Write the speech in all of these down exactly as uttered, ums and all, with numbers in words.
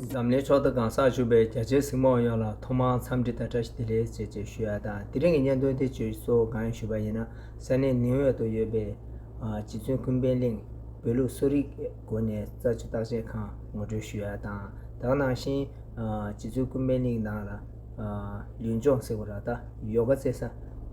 འཛམ་གླིང་ཕྱོགས་མཐའ་གང་སར་བཞུགས་པའི་རྒྱ་ཆེའི་གཟིགས་མོ་བ་ཡོངས་ལ་ཐོག་མར་འཚམས་འདྲི་དང་བཀྲ་ཤིས་བདེ་ལེགས་ཞེས་བཅས་ཞུ་ཡ་དང་། དེ་རིང་གི་བརྙན་ཐུང་དེ་བཅས་གཙོ་བོ་གང་ཡིན་ཞུས་པ་ཡིན་ན། ས་གནས་ནིའུ་ཡོག་ཏུ་ཡོད་པའི་ཨ་རྗེ་བཙུན་ཀུན་ཕན་གླིང་བོད་ལུགས་གསོ་རིག་སྒོ་ནས་རྩད་ཆོད་བརྟག་དཔྱད་ཁང་ངོ་སྤྲོད་ཞུ་ཡ་དང་། དེ་ནང་བཞིན་ཨ་རྗེ་བཙུན་ཀུན་ཕན་གླིང་ནང་ལ་ཨ་ལུས་སྦྱོང་ཟེར་བ་ར་ད་ཡོ་ག་རྩེད་ས་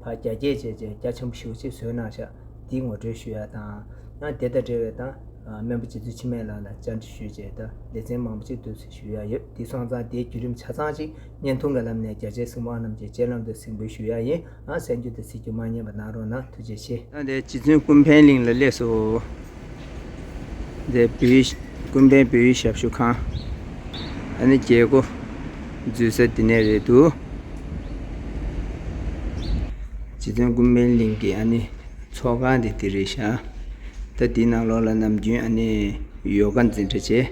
ཕར་རྒྱ་སྐྱེད་བྱས་རྗེས་རྒྱ་ཆེན་པོ་ཞེ་པོ་ཅིག་བཟོས་གནང་ཤག་དེའི་ངོ་སྤྲོད་ཞུ་ཡ་དང་། ཡང་དེ་དང་འབྲེལ་བའི་དང་སྨན་པ་རྗེ་བཙུན་འཆི་མེད་ལགས་ལ་བཅར་འདྲི་ཞུས་རྗེས་ད་ལེ་ཚན་མང་པོ་ཅིག་འདུག་ཟེར་ཞུ་ཡ་ཡོད། དེ་སོང་ཙང་དེའི་བརྒྱུད་རིམ་ཆ་ཚང་ཅིག་བརྙན་ཐུང་གི་ལམ་ནས་རྒྱ་ཆེའི་གཟིགས་མོ་བ་རྣམས་ཀྱི་སྤྱན་ལམ་དུ་གཟིགས་འབུལ་ཞུ་ཡ་ཡིན། ཨ་གསན་རྒྱུ་དང་གཟིགས་རྒྱུ་མ་ཉམས་པ་གནང་རོགས་གནང་། ཐུགས་རྗེ་ཆེ། ད་དེ་རྗེ་བཙུན་ཀུན་ཕན་གླིང་ལ་སླེབས་སོང་། དེ་བོད་ཀུན་ཕན་བོད་ཡིག་ཞབས་ཞུ་ཁང་། ཨ་ནི་རྒྱལ་སྒོ་འཛུལ་ས་དེ་ནས་རེད་འདུག་རྗེ་བཙུན་ཀུན་ཕན་གླིང་གི་ཨ་ནི་ཚོགས་ཁང་དེ་དེ་རེད་ཤག་ད་དེའི་ནང་ལོགས་ལ་ནམ་རྒྱུན་ཨ་ནི་ཡོ་ག་འཛིན་གྲྭ་བྱས།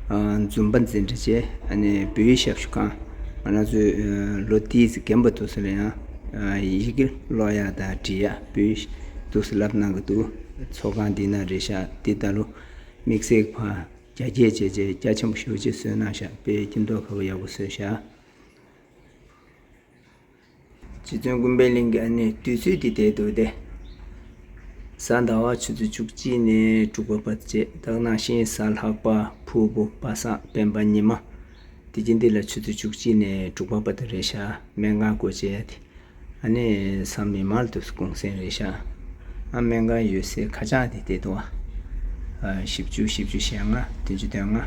ཨ་འཛུམ་པ་འཛིན་གྲྭ་བྱས། ཨ་ནི་བོད་ཡིག་ཞབས་ཞུ་ཁང་། ང་རང་ཚོའི་ཨ་ལོ་དེའི་རྒན་པ་འདུག་ས་ལ་ཡང་ཨ་ཡི་གེ་ཀློག་ཡག་དང་འབྲི་ཡག་བོད་ཡིག་འདུག་སེ་བསླབ་གནང་གི་འདུག་ཚོགས་ཁང་འདི་ན་རེད་ཤག་འདི་ད་ལོ་དམིགས་བསལ་ཕ་རྒྱ་སྐྱེད་བྱས་རྗེས་རྒྱ་ཆེན་པོ་ཞེ་པོ་ཅིག་བཟོས་གནང་ཤག་དཔེ་ཁྱིམ་ཐོག་ཁ་པོ་ཡག་པོ་བཟོས་ཤག་རྗེ་བཙུན་ཀུན་ཕན་གླིང་གི་ཨ་ནི་དུས་ཚོད་འདི་བསྡད་འདུག་སྟེ། གཟའ་ཟླ་བ་ཆུ་ཚོད་བཅུ་གཅིག་ནས་དྲུག་པ་བར་བྱས། དེ་ནང་བཞིན་གཟའ་ལྷག་པ་ཕུར་བུ་པ་སངས་སྤེན་པ་ཉི་མ། དེ་རྗེས་འདི་ལ་ཆུ་ཚོད་བཅུ་གཅིག་ནས་དྲུག་པ་བར་དུ་རེད་ཤག་སྨན་ཁང་སྒོ་འབྱེད་ཡ་དེ། ཨ་ནི་གཟའ་མིག་དམར་དུས་གུང་སེང་རེད་ཤག་ཨ་སྨན་ཁང་ཡོད་སའི་ཁ་བྱང་དེ་བསྡད་འདུག་བ། ཨ་བཞི་བཅུ་བཞི་བཅུ་ཞེ་ལྔ་བདུན་ཅུ་དོན་ལྔ་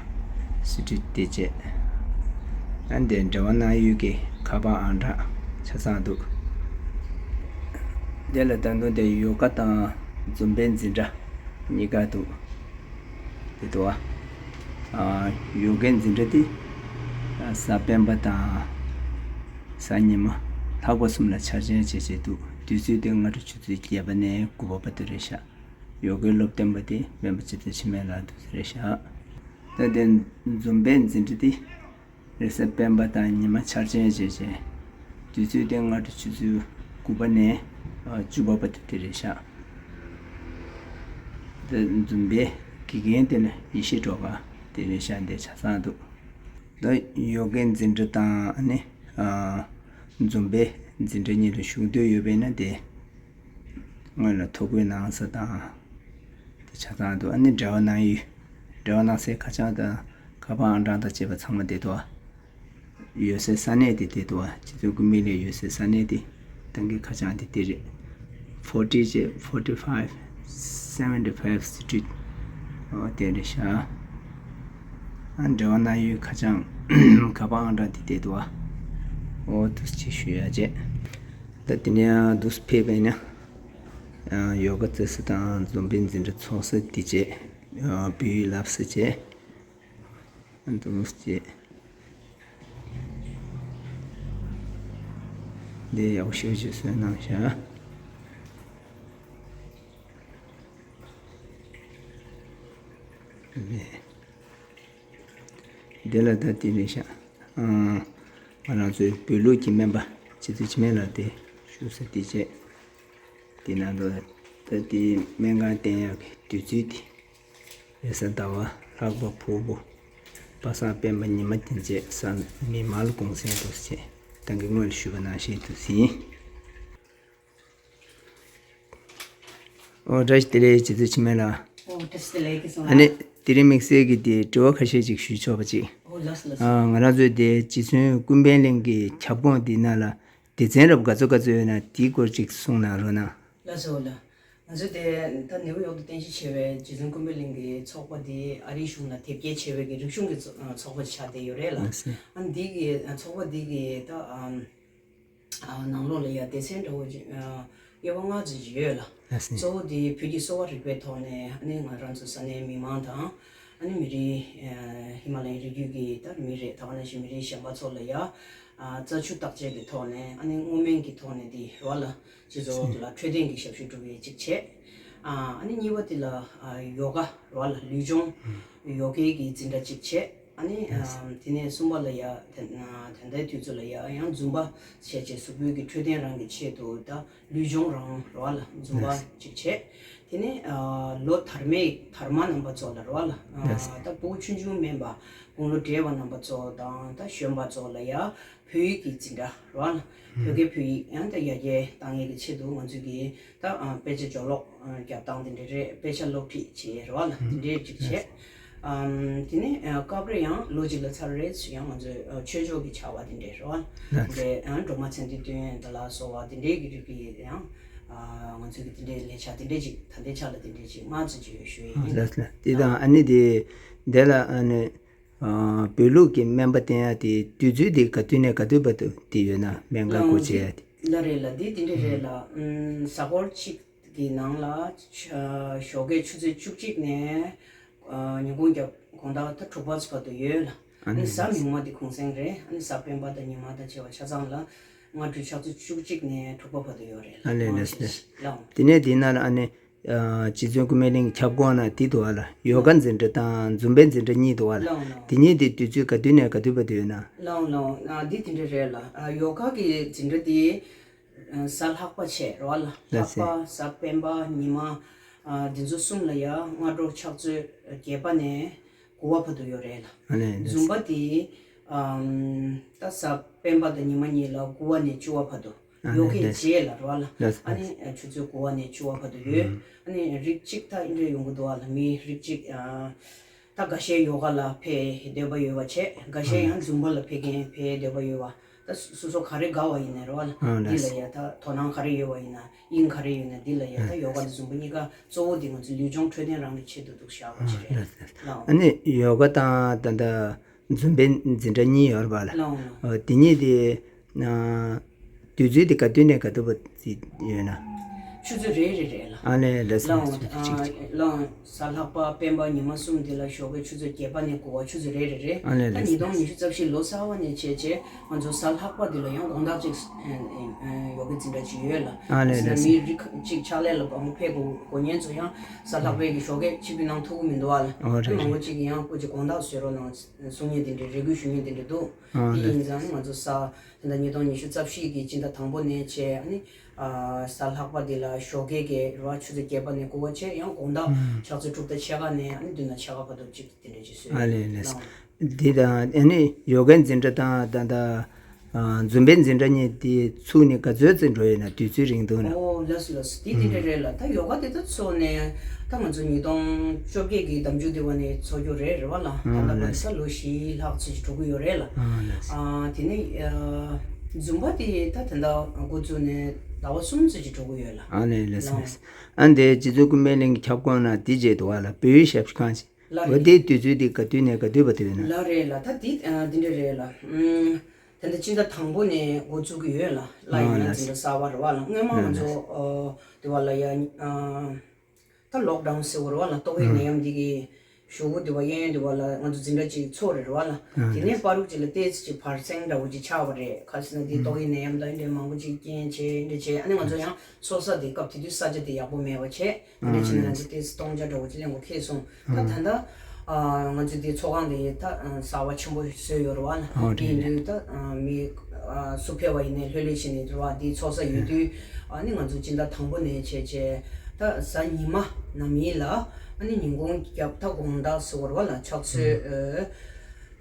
སི་ཊི་རིཊ་དེ་བྱས། ཨ་འདིར་འབྲེལ་བ་གནང་ཡུལ་གྱི་ཁ་པར་ཨང་གྲངས་ཆ་ཚང་འདུག་དེ་ལ་ད་དུང་དེ་ཡོ་ག་དང་འཛུམ་པའི་འཛིན་གྲྭ་གཉིས་ཀ་འདུག་དེ་འདུག་བ། ཨ་ཡོ་གའི་འཛིན་གྲྭ་དེ་གཟའ་སྤེན་པ་དང་གཟའ་ཉི་མ་ལྷག་པ་གསུམ་ལ་འཆར་ཅན་བྱེད་བྱེད་འདུག་དུས་ཚོད་དེ་སྔ་དྲོ་ཆུ་ཚོད་བརྒྱད་པ་ནས་དགུ་པ་བར་དུ་རེད་ཤག་ཡོ་གའི་སློབ་སྟོན་པ་དེ་སྨན་པ་རྗེ་བཙུན་འཆི་མེད་ལགས་འདུག་སེ་རེད་ཤག་ད་དེ་འཛུམ་པའི་འཛིན་གྲྭ་དེ་རེས་གཟའ་སྤེན་པ་དང་ཉི་མ་འཆར་ཅན་བྱས་བྱས། དུས་ཚོད་དེ་སྔ་དྲོ་ཆུ་ཚོད་དགུ་པ་ནས་བཅུ་པ་བར་དུ་དེ་རེད་ཤག་ད་འཛུམ་པའི་དགེ་རྒན་དེ་ནི་ཡེ་ཤེས་སྒྲོལ་དཀར་དེ་རེད་ཤག་འདི་ཆ་ཚང་འདུག་ད་ཡོ་གའི་འཛིན་གྲྭ་དང་ཨ་ནི་འཛུམ་པའི་འཛིན་གྲྭ་གཉིས་ལ་ཞུགས་འདོད་ཡོད་པས་ན་དེ། སྔོན་ལ་ཐོ་འགོད་གནང་ས་དང་། དེ་ཆ་ཚང་འདུག་ཨ་ནི་འབྲེལ་བ་གནང་ཡུལ། འབྲེལ་བ་གནང་སའི་ཁ་བྱང་དང་ཁ་པར་ཨང་གྲངས་དང་བཅས་པ་ཚང་མ་དེ་འདུག་ཨ། ཡོད་སའི་ས་གནས་དེ་དེ་འདུག་ཨ། རྗེ་བཙུན་ཀུན་ཕན་གླིང་ཡོད་སའི་ས་གནས་དེ་ཏང་གི་ཁ་བྱང་དེ་དེ་རེད། forty བཅས་forty five seventy five street ཨོ་དེ་རེད་ཤག་ཨ་འབྲེལ་བ་གནང་ཡུལ་ཁ་བྱང་ཁ་པར་ཨང་གྲངས་དེ་དེ་འདུག་ཨ། ཨོ་འདུག་སེ་ཞུ་ཡ་བྱས། ད་དེ་ནས་འདུག་སེ་ཕེབས་པས་ན། ཡང་ཡོ་ག་རྩེད་ས་དང་འཛུམ་པའི་འཛིན་གྲྭ་ཚོགས་ས་དེ་བྱས། བོད་ཡིག་བསླབ་ས་བྱས། འདུག་སེ་བྱས། འདི་ཡག་པོ་ཞེ་པོ་ཅིག་བཟོས་གནང་ཤག་འདི་ལ་ད་དེ་རེད་ཤག་ང་རང་ཚོའི་བོད་ལུགས་ཀྱི་སྨན་པ་རྗེ་བཙུན་འཆི་མེད་ལགས་དེ་བཞུགས་ས་དེ་བྱས། དེ་ནང་དུ་ད་དེ་སྨན་ཁང་བསྟེན་ཡག་གི་དུས་ཚོད་དེ། རེས་གཟའ་ཟླ་བ་ལྷག་པ་ཕུར་བུ། པ་སངས་སྤེན་པ་ཉི་མ་དེ་བྱས་གཟའ་མིག་དམར་གུང་སེང་དུ་བྱས། ད་གིན་སྔོན་ལ་ཞུས་པ་ནང་བཞིན་དུ་ཟིན། ཨོ་བཀྲ་ཤིས་བདེ་ལེགས་རྗེ་བཙུན་འཆི་མེད་ལགས། ཨོ་བཀྲ་ཤིས་བདེ་ལེགས་སྐལ་བཟང་ལགས། ཨ་ནི་དེ་རིང་དམིགས་བསལ་གྱི་དེ་དྲི་བ་ཁ་ཤས་ཅིག་ཞུ་ཆོག་པ་ཅིག་ཨོ་ལགས་སོ་ལགས་སོ། ང་རང་ཚོའི་དེ་རྗེ་བཙུན་ཀུན་ཕན་གླིང་གི་ཁྱབ་ཁོངས་འདི་ནང་ལ་སྡེ་ཚན་རབ་ག་ཚོད་ག་ཚོད་ཡོད་ན་དེའི་སྐོར་ཅིག་གསུངས་གནང་རོགས་གནང་། ལགས་སོ་ལགས། ང་ཚོས་དེ་ད་ནེའུ་ཡོག་ཏུ་རྟེན་གཞི་བྱས་པའི་རྗེ་བཙུན་ཀུན་ཕན་གླིང་གི་ཚོགས་པ་འདི་ཨ་རིའི་གཞུང་ལ་དེབ་སྐྱེལ་བྱས་པའི་གི་རིག་གཞུང་གི་ཚོ་ཚོགས་པ་ཆགས་བསྡད་ཡོད་རེད་ལ། ལགས་སོ། ཨ་ནི་འདི་གི་ཚོགས་པ་འདི་གི་ད་ཨམ་ཨ་ནང་ལོགས་ལ་ཡ་སྡེ་ཚན་འདྲ་བོ་ཅིག་ཨ་དབྱེ་བ་ལྔ་ཙམ་ཅིག་ཡོད་ལ། ལགས་སོ། གཙོ་བོ་འདི་བོད་ཀྱི་གསོ་བ་རིག་པའི་ཐོག་ནས་ཨ་ནི་ང་རང་ཚོ་ས་གནས་མི་མང་དང་ཨ་ནི་མི་རིགས་ཨ་ཧི་མ་ལ་ཡའི་རི་རྒྱུད་ཀྱི་ད་མི་རེད། ད་ག་ནང་བཞིན་མི་རིགས་གཞན་པ་ཚོ་ལ་ཡ་ཨ་རྩད་ཆོད་བརྟག་དཔྱད་ཀྱི་ཐོག་ནས་ཨ་ནི་བསྔོ་སྨོན་གྱི་ཐོག་ནས་འདི་རེད་བ་ལ། སྤྱི་ཚོགས་དེ་ལ་འཕྲོད་བསྟེན་གྱི་ཞབས་ཞུ་སྒྲུབ་ཡས་གཅིག་བྱས། ཨ་ནི་གཉིས་པ་དེ་ལ་ཡོ་ག་རེད་བ་ལ་ལུས་སྦྱོང་ཡོ་གའི་གི་འཛིན་གྲྭ་གཅིག་བྱས། ཨ་ནི་དེ་ནས་གསུམ་པ་ལ་ཡ་ད་ལྟའི་དུས་ཚོད་ལ་ཡ་ཡང་འཛུམ་པ་བྱས་བྱས་གཟུགས་པོའི་གི་འཕྲོད་བསྟེན་རང་གི་ཆེད་དུ་ད་ལུས་སྦྱོང་རང་རེད་བ་ལ་འཛུམ་པ་གཅིག་བྱས། དེ་ནས་ཨ་ལོ་དར་མའི་དར་མ་རྣམ་པ་ཚོ་ལ་རེད་བ་ལ། ཨ་ལགས་སོ། ད་ཕྲུ་གུ་ཆུང་ཆུང་མིན་པ་དགུང་ལོ་བགྲེས་པ་རྣམ་པ་ཚོ་དང་ད་གཞོན་པ་ཚོ་ལ་ཡ་བོད་ཡིག་གི་འཛིན་གྲྭ་རེད་བ་ལ། བོད་སྐད་བོད་ཡིག་ཡང་ད་ཡར་རྒྱས་བཏང་ཡས་ཀྱི་ཆེད་དུ་ང་ཚོས་ཀྱི་ད་ཨ་དཔེ་ཆ་སྦྱོར་ཀློག་ཨ་རྒྱབ་སྟངས་དེ་འདྲ་རེད། དཔེ་ཆ་སློབ་ཁྲིད་བྱས་རེད་བ་ལ། དེ་འདྲའི་ཅིག་བྱས། ཨམ་དེ་ནས་ཨ་སྐབས་རེ་ཡང་ལོ་གཅིག་ལ་ཚར་རེ་ཚོ་ཡང་ང་ཚོས་ཨ་ཆོས་ཕྱོགས་ཀྱི་བྱ་བ་དེ་འདྲ་རེད་བ། དེ་འདྲའི་ཨ་སྒྲོལ་མ་མཚན་ལྡན་སྟོན་དེ་ལ་སོགས་པ་དེ་འདྲའི་གི་རིགས་ཀྱི་ཡང་ཨ་ང་ཚོས་ཀྱི་དེ་འདྲའི་ལས་འཆར་དེ་འདྲའི་ཅིག་ད་ལྟའི་ཆ་ལ་དེ་འདྲའི་ཅིག་མང་ཙམ་ཅིག་ཡོད་ཞུ་ཡས་ཡིན། ལགས་ལགས། དེ་དང་ཨ་ནི་དེ་འདི་ལ་ཨ་ནི་ཨ་བོད་ལུགས་ཀྱི་སྨན་པ་བསྟེན་ཡ་དེ་དུས་ཚོད་དེ་ག་དུས་ནས་ག་དུས་བར་དུ་དེ་ཡོད་ན་སྨན་ཁང་སྒོ་ཕྱེ་ཡ་དེ། ལ་རེད་ལ་དེ་དེ་འདྲ་རེད་ལ། ཨམ་གཟའ་འཁོར་གཅིག་གི་ནང་ལ་ཆ་ཞོགས་ཀས་ཆུ་ཚོད་བཅུ་གཅིག་ནས་ཨ་ཉིན་གུང་རྒྱབ་དགོང་དག་ད་དྲུག་པ་བར་དུ་ཡོད་ལ། ཨ་ཨ་ནི་ནི་གཟའ་མིག་དམར་དེ་གུང་སེང་རེད། ཨ་ནི་གཟའ་སྤེན་པ་དང་ཉི་མ་དང་བཅས་པ་ཆ་ཚང་ལ་སྔ་དྲོའི་ཆུ་ཚོད་བཅུ་གཅིག་ནས་དྲུག་པ་བར་དུ་ཡོད་རེད་ལ། ཨ་ལས་མང་ལས་ཆེ་ལས། ལའོ། དེ་ནས་དེའི་ནང་ལ་ཨ་ནི་ཨ་རྗེ་བཙུན་སྐུ་སྨན་གླིང་ཁྱབ་ཁོངས་ན་དེ་འདུག་བ་ལ། ཡོ་ག་འཛིན་གྲྭ་དང་འཛུམ་པའི་འཛིན་གྲྭ་གཉིས་འདུག་བ་ལ། ལའོ་ལའོ། དེ་གཉིས་དེ་དུས་ཚོད་ག་དུས་ནས་ག་དུས་བར་དུ་ཡོད་ན། ལའོ་ལའོ། ཨ་འདི་དེ་འདྲ་རེད་ལ། ཨ་ཡོ་ག་གི་འཛིན་གྲྭ་དེ་ཨ་གཟའ་ལྷག་པ་བྱས་རེད་བ་ལ། ལགས་ལྷག་པ་སེ། གཟའ་སྤེན་པ་ཉི་མ་ཨ་འདི་ཚོ་གསུམ་ལ་ཡ་སྔ་དྲོ་ཕྱག་ཚོད་བརྒྱད་པ་ནས་དགུ་པ་བར་དུ་ཡོད་རེད་ལ། ཨ་ནི་ལགས། འཛུམ་པ་དེ་ཨམ་ད་གཟའ་སྤེན་པ་དང་ཉི་མ་གཉིས་ལ་དགུ་པ་ནས་བཅུ་པ་བར་དུ། ཨ་ཡོ་ནི་གའི་ལགས། རྗེས་ལ་རེད་བ་ལ། ལགས་ཨ་ནི་ལགས། ཆུ་ཚོད་དགུ་པ་ནས་བཅུ་པ་བར་དུ་ཡོད། ཨུམ། ཨ་ནི་རིགས་གཅིག་ད་འདི་འདྲ་ཡོང་གི་འདུག་བ་ལ། མི་རིགས་གཅིག་ཨ་ད་འགའ་ཤས་ཡོ་ག་ལ་ཕེབས་འདོད་པ་ཡོད་པ་བྱས། འགའ་ཤས་ཡང་འཛུམ་པ་ལ་ཕེབས་མཁན་ཕེབས་འདོད་པ་ཡོད་པ། ད་སོ་སོ་ག་རེ་དགའ་བ་ཡིན་ནའི་རེད་བ་ལ། ཨ་འདི་ལགས། ལ་ཡ་ད་དོ་སྣང་ག་རེ་ཡོད་པ་ཡིན་ན། དབྱིངས་ག་རེ་ཡོད་ན་འདི་ལ་ཡ་ད་ཡོ་ག་དང་འཛུམ་པ་གཉིས་ཀ་གཙོ་བོ་འདི་ང་ཚོ་ལུས་སྦྱོང་འཕྲོད་བསྟེན་རང་གི་ཆེད་དུ་འདུག་བཞག་པ་ཨ་ཅིག་རེད། ལགས་ལགས། ལའོ། ཨ་ནི་ཡོ་ག་དང་ད་ལྟ་འཛུམ་པའི་འཛིན་གྲྭ་གཉིས་ཡོད་རེད་པ་ལ། ལའོ་ལའོ། ཨ་དེ་གཉིས་དེ་ཨ་དུས་ཚོད་དེ་ག་དུས་ནས་ག་དུས་བར་ཡོད་ན། ཆུ་ཚོད་རེ་རེ་རེད་ལ། ཨ་ནི་ལགས་སོ། ལའོ་ལགས་སོ། ཨ་ཅིག་ཅིག་ལའོ། གཟའ་ལྷག་པ་སྤེན་པ་ཉི་མ་གསུམ་འདི་ལ་ཞོགས་ཀའི་ཆུ་ཚོད་བརྒྱད་པ་ནས་དགུ་པ་ཆུ་ཚོད་རེ་རེ་རེད། ཨ་ནི་ད་ལགས་ཉིས་སྟོང་ཉི་ཤུ་རྩ་བཞི་ལོ་གསར་པ་ནས་བྱས་བྱས་ང་ཚོ་གཟའ་ལྷག་པ་འདི་ལ་ཡང་དགོང་དག་ཅིག་ཨ་ཨ་ཡོ་གའི་འཛིན་གྲྭ་ཅིག་ཡོད་ལ། ཨ་ནི་ཨ་ལགས་སོ། མི་རིགས་ཅིག་ཕྱག་ལས་ལ་བ་མོ་ཕེབས་དགོས་དགོས་མཁན་ཚོ་ཡང་གཟའ་ལྷག་པའི་གི་ཞོགས་ཀས་ཆིབས་བསྒྱུར་གནང་ཐུབ་ཀྱི་མི་འདུག་བ་ལ། ཨོ་རེད་མང་པོ་རེད། ཅིག་ཡང་སྐུ་མཁྱེན་དགོང་དག་བཟོས་རོགས་གནང་གསུང་མཁན་དེ་འདྲའི་རེ་སྐུལ་ཞུ་མཁན་དེ་འདྲ་འདུག་ཨ་དེ་ཡིན་ཙང་ང་ཚོ་གཟའ་ད་ལྟ་ཉིས་སྟོང་ཉི་ཤུ་རྩ་བཞི་གི་སྤྱི་ཟླ་དང་པོ་ནས་བྱས་ཨ་ནི་ཨ་གཟའ་ལྷག་པ་འདི་ལ་ཞོགས་ཀས་ཀྱི་རེད་བ་ཆུ་ཚོད་བརྒྱད་པ་ནས་དགུ་པ་བྱས། ཡང་དགོང་དག་ཨ་ཕྱག་ཚོད་དྲུག་དང་ཕྱེད་ཀ་ནས་ཨ་ནི་བདུན་དང་ཕྱེད་ཀ་བར་དུ་ཅིག་དེ་འདྲ་ཅིག་བཟོས། ཨ་ལས་ལས། ལའོ། འདི་དང་ཨ་ནི་ཡོ་གའི་འཛིན་གྲྭ་དང་ད་ལྟ་ཨ་འཛུམ་པའི་འཛིན་གྲྭ་གཉིས་དེ་ཚུགས་ནས་ག་ཚོད་ཙམ་འགྲོ་ཡོད་ན། དུས་ཚོད་རིང་ཐུང་ན། ཨོ་ལགས་སོ་ལགས་སོ། དེ་དེ་འདྲ་རེད་ལ། ད་ཡོ་ག་དེ་ད་ཚུགས་ནས་ད་ང་ཚོ་ཉིས་སྟོང་བཅོ་བརྒྱད་ཀྱི་ཟླ་མཇུག་དེ་བ་ནས་ཚུགས་རྒྱུ་རེད་རེད་བ་ལ། ད་ཨ་ལྟ་ལགས་བར་སོ། ས་ལོ་བཞི་ལྷག་ཙམ་ཞིག་འགྲོ་གི་ཡོད་རེད་ལ། ཨ་ལགས་སོ། ཨ་དེ་ནས་ཨ་འཛུམ་པ་དེ་ད་ད་ལྟ་འགོ་བཙུགས་ནས་ཟླ་བ་གསུམ་ཙམ་ཞིག་འགྲོ་གི་ཡོད་ལ། ཨ་ལས་ལགས་སོ། ལའོ། ལགས་སོ། ཨ་འདི་རྗེ་བཙུན་སྐུ་སྨན་གླིང་གི་ཁྱབ་ཁོངས་ན་དེ་བྱས་འདུག་བ་ལ། བོད་ཡིག་ཞབས་ཞུ་ཁང་ཞིག་ལགས་འོ་རེད། དེའི་དུས་ཚོད་དེ་ག་དུས་ནས་ག་དུས་བར་དུ་ཡོད་ན། ལགས་རེད་ལ། ད་འདི་ཨ་འདི་འདྲ་རེད་ལ། ཨུམ། ད་ལྟ་སྤྱི་ཟླ་དང་པོ་ནས་འགོ་བཙུགས་ཀྱི་ཡོད་ལ། ཨ་ལགས་ཡིན་ན་ལགས་འཛིན་གྲྭ་གསར་པ་རེད་བ་ལ། སྔོན་མ་ང་ལགས་ཚོ་ལགས་ཨ་དེ་བ་ལ་ཡ་ཨ་ད་ལོག་ཌའུན་ཟེར་བ་རེད་བ་ལ། ཏོག་དབྱིབས་ཨ་ནད་ཡམས་འདི་གི་ཞུ་སྒོ་དེ་བ་གཡས་གཡོན་དེ་བ་ལ་ང་ཚོ་འཛིན་གྲྭ་ཅིག་ཚོགས་རེད་བ་ལ། ཨ་དེ་ནས་ལགས་པ་རུག་ཅིག་ལ་ཏོག་ཙམ་ཅིག་བར་གསེང་འདྲ་བོ་ཅིག་ཆགས་པ་རེད། ག་ཟེར་ན་དེ་ཨུམ་ཏོག་དབྱིབས་ནད་ཡམས་དང་འདྲ་མང་པོ་ཅིག་རྐྱེན་བྱས་འདྲ་བྱས། ཨ་ནི་ང་ཚོ་ཡང་ཚོགས་ས་དེ་སྐབས་དེ་དུས་ས་ཆ་དེ་ཡག་པོ་མེད་པ་བྱས། དེ་འདྲ་ཨ་བྱས་ནས་ང་ལགས་ཚོ་ཏོག་ཙམ་སྟོང་ཆ་འདྲ་བོ་ཅིག་ལེན་དགོས་ཁེལ་སོང་། ད་ཨ་ད་ལྟ་ཨ་ང་ཚོ་དེ་ཚོགས་ཁང་དེ་ད་ཨ་གསར་པ་ཆེན་པོ་བཟོས་ཡོད་རེད་བ་ལ། ཨོ་དེ་རེད་ཡིན་རེད། དུས་ད་ཨ་མི་ཨ་སུ་ཕེབས་པ་ཡིན་ནའི་ལྷོད་ལྷོད་བྱས་ནས་རེད་བ། དེ་ཚོགས་ས་ཡོད་དུས་ཨ་ནི་ང་ཚོ་སྤྱི་ཟླ་དང་པོ་ནས་བྱས་བྱས་ད་གཟའ་ཉི་མ་ནམ་ཡིན་ལ། ཨ་ནི་ཉིན་གུང་རྒྱབ་ད་དགོང་དག་ཟེར་བ་རེད་བ་ལ། ཕྱག་ཚོད་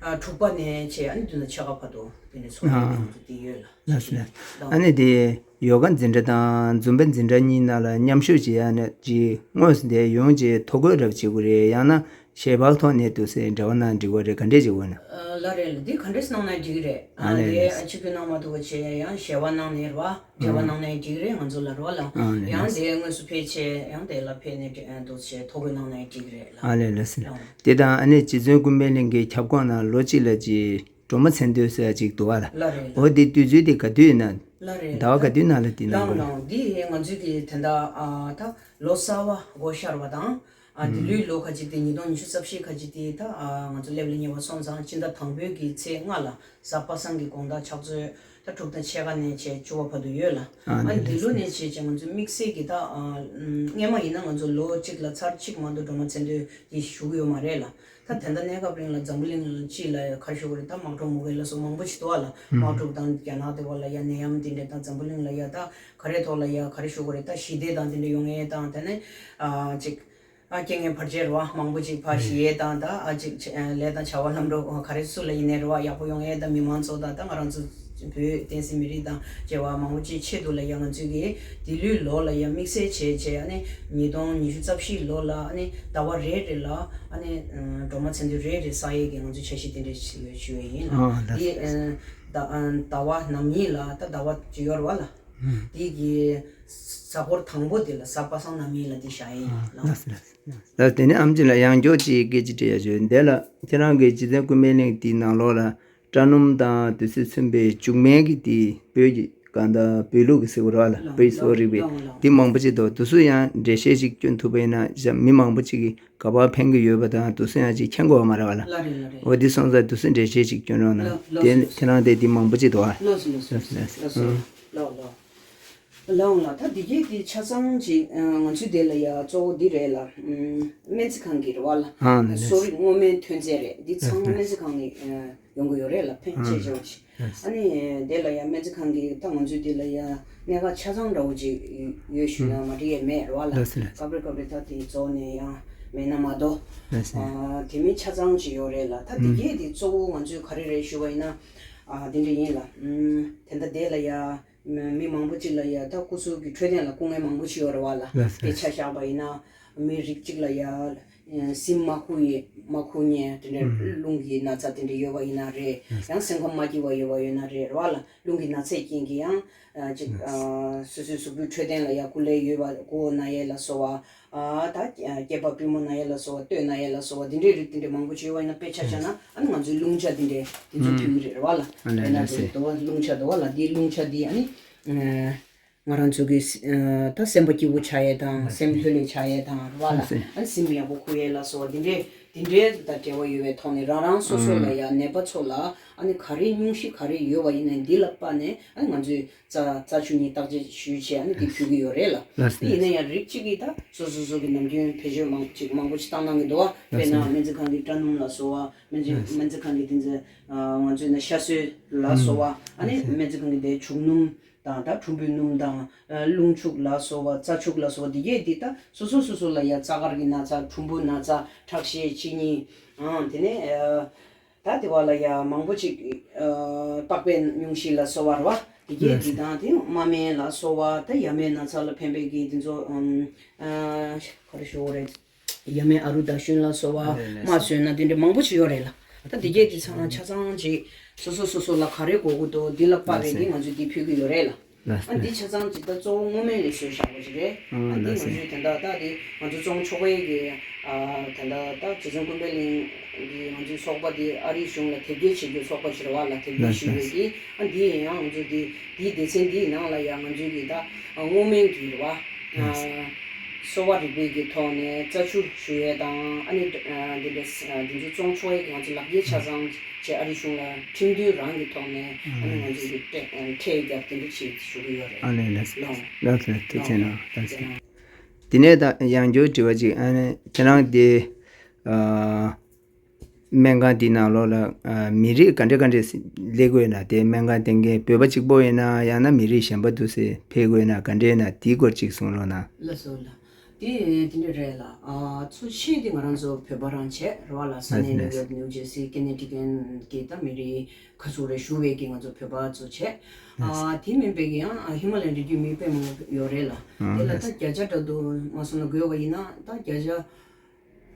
ཨ་ཨ་དྲུག་པ་ནས་བྱས་ཨ་ནི་བདུན་དང་ཕྱེད་ཀ་བར་དུ་དེ་ནས་ཚོགས་ཡོད་ཨ་ནས་ང་ཚོ་དེ་ཡོད་ལ། ལགས་སོ་ལགས། ཨ་ནི་དེ་ཡོ་ག་འཛིན་གྲྭ་དང་འཛུམ་པའི་འཛིན་གྲྭ་གཉིས་ནང་ལ་མཉམ་ཞུགས་བྱེད་ཡ་ནི་ཅིག་དངོས་སུ་དེ་ཡོང་བྱས་ཐོ་འགོད་རབ་བྱེད་དགོས་རེད། ཡང་ན་ཞལ་པར་ཐོག་ནས་འདུག་སེ་འབྲེལ་བ་གནང་འགྲིག་པ་རེད། ག་འདྲས་བྱེད་དགོས་ན། ཨ་ལགས་རེད་ལ། འདི་ག་འདྲས་གནང་ན་འགྲིག་གི་རེད། ཨ་ཨ་ལས་ལས། ཨ་ཆིབས་བསྒྱུར་གནང་མ་ཐུབ་པ་བྱས་ཡང་ཞལ་པར་གནང་ནས་རེད་བ། འབྲེལ་བ་ཨ་གནང་ནའི་འགྲིག་གི་རེད་ང་ཚོ་ལ་རེད་བ་ལ། ཨ་ལས་ཡང་ལས། དེ་དངོས་སུ་ཕེབས་བྱས་ཡང་དེ་ལ་ཕེབས་ནས་འདུག་སེ་ཐོ་འགོད་གནང་ནའི་འགྲིག་གི་རེད་ལ། ཨ་ལས་ལས་སེ། ལགས། དེ་དང་ཨ་ནི་རྗེ་བཙུན་སྐུ་སྨན་གླིང་གི་ཁྱབ་ཁོངས་ནང་ལོ་གཅིག་ལ་ཅིག་སྒྲོལ་མ་མཚན་འདོན་ཟེར་ཡ་ཅིག་འདུག་བ་ལ། ལགས་རེད་ལགས། འོ་དེ་དུས་ཚོད་དེ་ག་དུས་ཡིན་ན། ལགས་རེད་ཟླ་བ་ལགས། ག་དུས་ནང་ལ་དེ་གནང་དགོས་ན། ལགས་ལགས། འདི་ང་ཚོའི་གི་དེ་འདྲ་ཨ་ད་ལོ་གསར་པ་སྒོ་ཤར་བ་དང་ཨ་འདི་ལོའི་ལོ་ཁ་ཅིག་དེ་ཉིས་སྟོང་ཉི་ཤུ་རྩ་བཞི་ཁ་ཅིག་དེ་ད་ཨ་ང་ཚོ་སླེབས་ལ་ཉེ་བ་སོང་ཙང་སྤྱི་ཟླ་དང་པོའི་གི་ཚེས་ལྔ་ལ་གཟའ་པ་སངས་ཀྱི་དགོང་དག་ཕྱག་ཚོད་ད་དྲུག་དང་ཕྱེད་ཀ་ནས་བྱས་བཅུ་པ་བར་དུ་ཡོད་ལ། ཨ་ཨ་འདི་ལོ་ནས་བྱས་བྱས་ང་ཚོ་དམིགས་བསལ་གྱི་ད་ཨ་སྔོན་མ་ཡིན་ན་ང་ཚོ་ལོ་གཅིག་ལ་ཚར་གཅིག་མ་གཏོགས་སྒྲོལ་མ་མཚན་འདོན་དེ་ཞུ་གི་ཡོད་མ་རེད་ལ། ད་ད་ལྟ་གནས་སྐབས་རིང་ལ་འཛམ་བུ་གླིང་ལ་སྤྱི་ལ་ཡ་ག་རེ་ཞུ་དགོས་རེད། ད་དམག་འཁྲུག་མུ་གེ་ལ་སོགས་མང་པོ་ཞིག་འདུག་བ་ལ། དམག་འཁྲུག་དང་རྒྱ་ནག་དེ་བ་ལ་ཡ་ནད་ཡམས་དེ་འདྲས་དང་འཛམ་བུ་གླིང་ལ་ཡ་ད་ག་རེ་ཐོག་ལ་ཡ་ག་རེ་ཞུ་དགོས་རེད། ད་ཞི་བདེ་དང་དེ་འདྲས་ཡོང་ཡས་དང་དེ་ནས་ཨ་ཅིག་ཨ་རྐྱེན་ངན་བར་ཆད་རེད་བ། མང་པོ་ཅིག་ཕར་ཞི་ཡས་དང་ད་ཨ་ཅིག་ཆ་ལས་དང་བྱ་བ་ལམ་འགྲོ་ག་རེ་སུ་ལ་ཡིན་ནའི་རེད་བ། ཡག་པོ་ཡོང་ཡས་དང་མི་མང་ཚོ་དང་ད་ང་རང་ཚོ་བོད་བསྟན་སྲིད་མི་རིགས་དང་བཅས་པ་མང་པོ་ཅིག་ཆེད་དུ་ལ་ཡ་ང་ཚོས་ཀྱི་འདི་ལོའི་ལོ་ལ་ཡ་དམིགས་བསལ་བྱས་བྱས་ཨ་ནི་ཉིས་སྟོང་ཉི་ཤུ་རྩ་བཞི་ལོ་ལ་ཨ་ནི་ཟླ་བ་རེ་རེ་ལ་ཨ་ནི་སྒྲོལ་མ་མཚན་དུས་རེ་རེ་བསགས་ཡས་ཀྱི་ང་ཚོས་འཆར་གཞི་དེ་འདྲ་ཞིག་ཡོད་ཞུ་ཡས་ཡིན། ཨ་ལགས་འདི་ཟླ་བ་ནམ་ཡིན་ལ་ད་ཟླ་བ་ཅིག་ཡོད་རེད་བ་ལ། འདི་གི་གཟའ་འཁོར་དང་པོ་དེ་ལ་གཟའ་པ་སངས་ནམ་ཡིན་ལ་འདི་བཞག་ཡས་ཡིན་ལགས། ལགས་སོ་ལགས་སོ། ལགས་དེ་ནས་ཨམ་ཆི་ལ་ཡང་བསྐྱར་ཅིག་སྐད་ཆ་དྲི་ཡ་བྱོས། འདི་ལ་ཁྱེད་རང་གི་རྗེ་བཙུན་ཀུན་ཕན་གླིང་དེའི་ནང་ལོགས་ལ་དྲ་སྣུམ་དང་དུས་ཚོད་མཚོན་པའི་མཇུག་མའི་གི་དེ་བོད་ཀྱི་གང་ལྟར་བོད་ལུགས་ཀྱི་ཟེར་དགོས་རེད་བ་ལ། བོད་ཀྱི་གསོ་བ་རིག་པའི་དེ་མང་པོ་ཅིག་འདུག་དུས་ཚོད་ཡང་འགྲེལ་བཤད་ཅིག་སྐྱོན་ཐུབ་པ་ཡིན་ན་མི་མང་པོ་ཅིག་གིས་ག་པར་ཕན་གྱི་ཡོད་པ་དང་དུས་ཚོད་ཡང་ཅིག་འཁྱོལ་དགོས་པ་མ་རེད་བ་ལ། ལགས་རེད་ལགས་རེད། འོ་འདི་སོང་ཙང་དུས་ཚོད་འགྲེལ་བཤད་ཅིག་སྐྱོན་རོགས་གནང་། ལགས་དེ་ལགས་ཁྱེད་རང་དེ་འདི་མང་པོ་ཅིག་འདུག་ཨ། ལགས་སོ་ལགས་སོ་ལགས་སོ་ལགས་སོ། ལགས་ལགས། ལགས་ལགས། ད་འདི་གས་འདི་ཆ་ཚང་ཅིག་ང་ཚོའི་དེ་ལ་ཡ་གཙོ་བོ་འདི་རེད་ལ། སྨན་རྩིས་ཁང་གི་རེད་བ་ལ། ཨ་ནི་གསོ་རིག་སྔོ་སྨན་ཐོན་རྫས་རེད། འདི་ཚང་མ་སྨན་རྩིས་ཁང་ནས་ཡོང་གི་ཡོད་རེད་ལ། ཕན་ཆེ་ཆེ་བ་ཞིག་ཨ་ནི་དེ་ལ་ཡང་སྨན་རྩིས་ཁང་གི་ད་ང་ཚོའི་དེ་ལ་ཡང་གནད་འགག་ཆ་ཚང་འདྲ་བོ་ཅིག་ཡོད་ཞུས་ན་མ་འགྲིག་ཡས་མེད་རེད་བ་ལ། ལགས་སོ་ལགས་སོ། སྐབས་རེ་སྐབས་རེ་ད་དེ་རྫོགས་ནས་ཡང་མེད་ན་མ་གཏོགས། ལགས་སོ། ཨ་དེ་མིན་ཆ་ཚང་ཅིག་ཡོད་རེད་ལ། ད་དེ་གས་དེ་གཙོ་བོ་ང་ཚོས་ག་རེ་རེད་ཞུ་བ་ཡིན་ན། ཨ་དེ་འདྲ་ཡིན་ལ། ཨུམ་དེ་འདྲ་དེ་ལ་ཡ་མི་མང་པོ་ཅིག་ལ་ཡ་ད་སྐུ་གཟུགས་ཀྱི་འཕྲོད་བསྟེན་ལ་སྐུ་ངལ་མང་པོ་ཅིག་ཡོད་རེད་བ་ལ། ལགས་སོ། དཔེ་ཆ་བཞག་པ་ཡིན་ན་མི་རིགས་གཅིག་ལ་ཡ། སེམས་མ་ཁུག་ཡས་མ་ཁུག་མཁན་དེ་འདྲའི་ཨུམ་རླུང་གི་ན་ཚ་དེ་འདྲ་ཡོད་པ་ཡིན་ན་རེད། ཡང་སེམས་ཁམས་མ་སྐྱིད་པ་ཡོད་པ་ཡོད་ན་རེད་རེད་བ་ལ། རླུང་གི་ན་ཚའི་རྐྱེན་གྱིས་ཡང་ཨ་ཅིག་ཨ་སོ་སོའི་གཟུགས་པོའི་འཕྲོད་བསྟེན་ལ་ཡ་སྐུ་ལས་ཡོད་པ་མགོ་ན་ཡས་ལ་སོགས་པ། ཨ་ད་སྐེད་པ་པུས་མོ་ན་ཡས་ལ་སོགས་པ་སྟོད་ན་ཡས་ལ་སོགས་པ་དེ་འདྲའི་རིགས་དེ་འདྲ་མང་པོ་ཅིག་ཡོད་པ་ཡིན་ན་དཔེ་ཆ་བཞག་ན་ཨ་ནི་ང་ཚོའི་རླུང་ཆ་དེ་འདྲའི་དེ་ཚོ་ཨུམ་ཕུལ་གྱི་རེད་རེད་བ་ལ། ཨ་ལ་དཔེར་ན་ལ་དེ་སེ་དོ་བ་རླུང་ཆ་དོ་བ་ལ་དེའི་རླུང་ཆ་དེ་ཨ་ནི། ང་རང་ཚོ་གི་ཨ་ད་སེམས་པ་སྐྱིད་པོ་ཆགས་ཡས་དང་སེམས་ལྷོད་ལྷོད་ཆགས་ཡས་དང་རེད་བ་ལ། ཨ་ནི་སེམས་ཡག་པོ་འཁུར་ཡས་ལ་སོགས་པ་འདི་འདྲའི་འདི་འདྲའི་དང་འབྲེལ་བ་ཡོད་པའི་ཐོག་ནས་རང་རང་སོ་སོ་ལ་ཡང་ནད་པ་ཚོ་ལ་ཨ་ནི་ག་རེ་སྙུང་གཞི་ག་རེ་ཡོད་པ་ཡིན་ན་འདི་ལ་དཔག་ནས་ཨ་ནི་ང་ཚོས་རྩ་རྩ་ཆུ་གཉིས་བརྟག་དཔྱད་ཞུས་བྱས་ཨ་ནི་འདི་ཕུལ་གྱི་ཡོད་རེད་ལ། ལགས་སོ། དེ་ཡིན་ན་ཡང་རིགས་གཅིག་གིས་ད་སོ་སོ་སོ་གི་ནམ་རྒྱུན་བེད་སྤྱོད་མང་ཅིག་མང་པོ་ཞིག་བཏང་གནང་གི་འདུག་བ། དཔེར་ན་ལགས་སོ། སྨན་རྩིས་ཁང་གི་དྲ་སྣུམ་ལ་སོགས་པ་སྨན་རྩིས་ལགས་སོ། སྨན་རྩིས་ཁང་གི་དེ་ཚོ་ང་ཚོས་ན་ཤ་གསོལ་ལ་སོགས་པ་ཨ་ནི་ལགས་སོ། སྨན་རྩིས་ཁང་གི་དེ་བྱུག་སྣུམ། དང་ད་གྲུམ་བུའི་སྣུམ་དང་། ཨ་རླུང་ཆུ་ལ་སོགས་པ་རྩ་ཆུ་ལ་སོགས་པ་འདི་གས་འདི་ད་སོ་སོ་སོ་སོ་ལ་ཡ་རྩ་དཀར་གྱི་ན་ཚ་གྲུམ་བུ་ན་ཚ་ཁྲག་ཤེད་གཅིན་སྙི། ཨང་དེ་ནས་ཨ་ད་དེ་བ་ལ་ཡ་མང་པོ་ཅིག་ཨ་པགས་པའི་སྙུང་གཞི་ལ་སོགས་པ་རེད་བ། འདི་གས་འདི་དང་དེ་རྨ་སྨན་ལ་སོགས་པ་ད་ཡ་མའི་ན་ཚ་ལ་ཕན་པའི་གི་འདི་ཚོ་ཨམ་ཨ་ག་རེ་ཞུ་དགོས་རེད། ཡ་མའི་ཨ་རུ་ད་ཤུན་ལ་སོགས་པ་ཨ་ལས་ལས་མ་ཟོས་ན་དེ་འདྲ་མང་པོ་ཅིག་ཡོད་རེད་ལ། ད་དེ་གས་དེ་ཚང་ཆ་ཚང་ཅིག་སོ་སོ་སོ་སོ་ལ་ག་རེ་དགོས་ཀྱི་འདུག་འདི་ལ་དཔག་པའི་ལས་དེ་ལས་ང་ཚོས་འདི་ཕུལ་གྱི་ཡོད་རེད་ལ། ལས་ཨ་འདི་ལས་ཆ་ཚང་ཅིག་ད་གཙོ་བོ་སྔོ་སྨན་ལ་བཟོས་བཞག་པ་ཅིག་རེད། ཨ་ཨ་འདི་ལས་ང་ཚོའི་ལས་དེ་འདྲ་ད་དེ་ང་ཚོ་ཙོང་ཆོ་གའི་གི་ཨ་དེ་འདྲ་ད་རྗེ་བཙུན་ཀུན་ཕན་གླིང་གི་ང་ཚོའི་ཚོགས་པ་དེ་ཨ་རིའི་གཞུང་ལ་དེབ་སྐྱེལ་བྱེད་རྒྱུའི་ཚོགས་པ་ཅིག་རེད་བ་ལ། དེབ་སྐྱེལ་ཞུས་པའི་གི་ཨ་འདི་ཡིན་ཡང་ང་ཚོ་འདི་འདིའི་སྡེ་ཚན་འདིའི་ནང་ལ་ཡང་ང་ཚོའི་གི་ད་ཨ་སྔོ་སྨན་གྱི་རེད་བ། ཨ་གསོ་བ་རིག་པའི་གི་ཐོག་ནས་རྩ་ཆུ་བཞུ་ཡས་དང་ཨ་ནི་ཨ་འདི་འདྲ་ཨ་འདི་ཚོ་ཙོང་ཆོ་གའི་གི་ང་ཚོ་ལག་འཁྱེར་ཆ་ཚང་བཅས་ཨ་རི་གཞུང་ལ་ཁྲིམས་མཐུན་རང་གི་ཐོག་ནས་ཨ་ནི་ང་ཚོའི་གི་ཁྲལ་ཁྲལ་རྒྱབ་དེ་འདྲ་བྱེད་ཞུ་གི་ཡོད་རེད། ཨ་ལས་ལགས་སོ་ལགས་སོ་ལགས་སོ་ཐུགས་རྗེ་གནང་ཐུགས་རྗེ་གནང་། དེ་ནས་ད་ཡང་བསྐྱར་དྲི་བ་ཅིག་ཨ་ནི་ཁྱེད་རང་དེ་ཨ། སྨན་ཁང་འདི་ནང་ལོགས་ལ་ཨ་མི་རིགས་ག་འདྲ་ག་འདྲ་སླེབས་ཀྱི་ཡོད་ན། དེ་སྨན་ཁང་བསྟེན་མཁན་བོད་པ་གཅིག་པོ་ཡིན་ན་ཡང་ན་མི་རིགས་གཞན་པ་འདུག་སེ་ཕེབས་ཀྱི་ཡོད་ན་ག་འདྲ་ཡིན་ན་དེའི་སྐོར་ཅིག་གསུང་རོགས་གནང་། ལགས་སོ་ལགས། དེ་དེ་འདྲ་རེད་ལ། ཨ་གཙོ་ཆེ་དེ་ང་རང་ཚོ་བོད་པ་རང་བྱས་རེད་བ་ལ། ས་གནས་ལགས་ནིའུ་ཡོག་ནིའུ་ཇར་སི་ཀེ་ནེ་ཊི་ཀེཊ་གི་ད་མི་རིགས་ག་ཚོད་རེད་ཞུ་བའི་གི་ང་ཚོ་བོད་པ་གཙོ་བྱས། ལགས་ཨ་དེ་མིན་པའི་གི་ཡང་ཨ་ཧི་མ་ལ་ཡའི་རི་རྒྱུད་མི་དཔེ་མང་པོ་ཡོད་རེད་ལ། ཨ་དེ་ལ་ལགས་ད་བརྒྱ་ཆ་འདྲ་དུ་མ་སོང་ན་དགོས་པ་ཡིན་ན་ད་བརྒྱ་ཆ་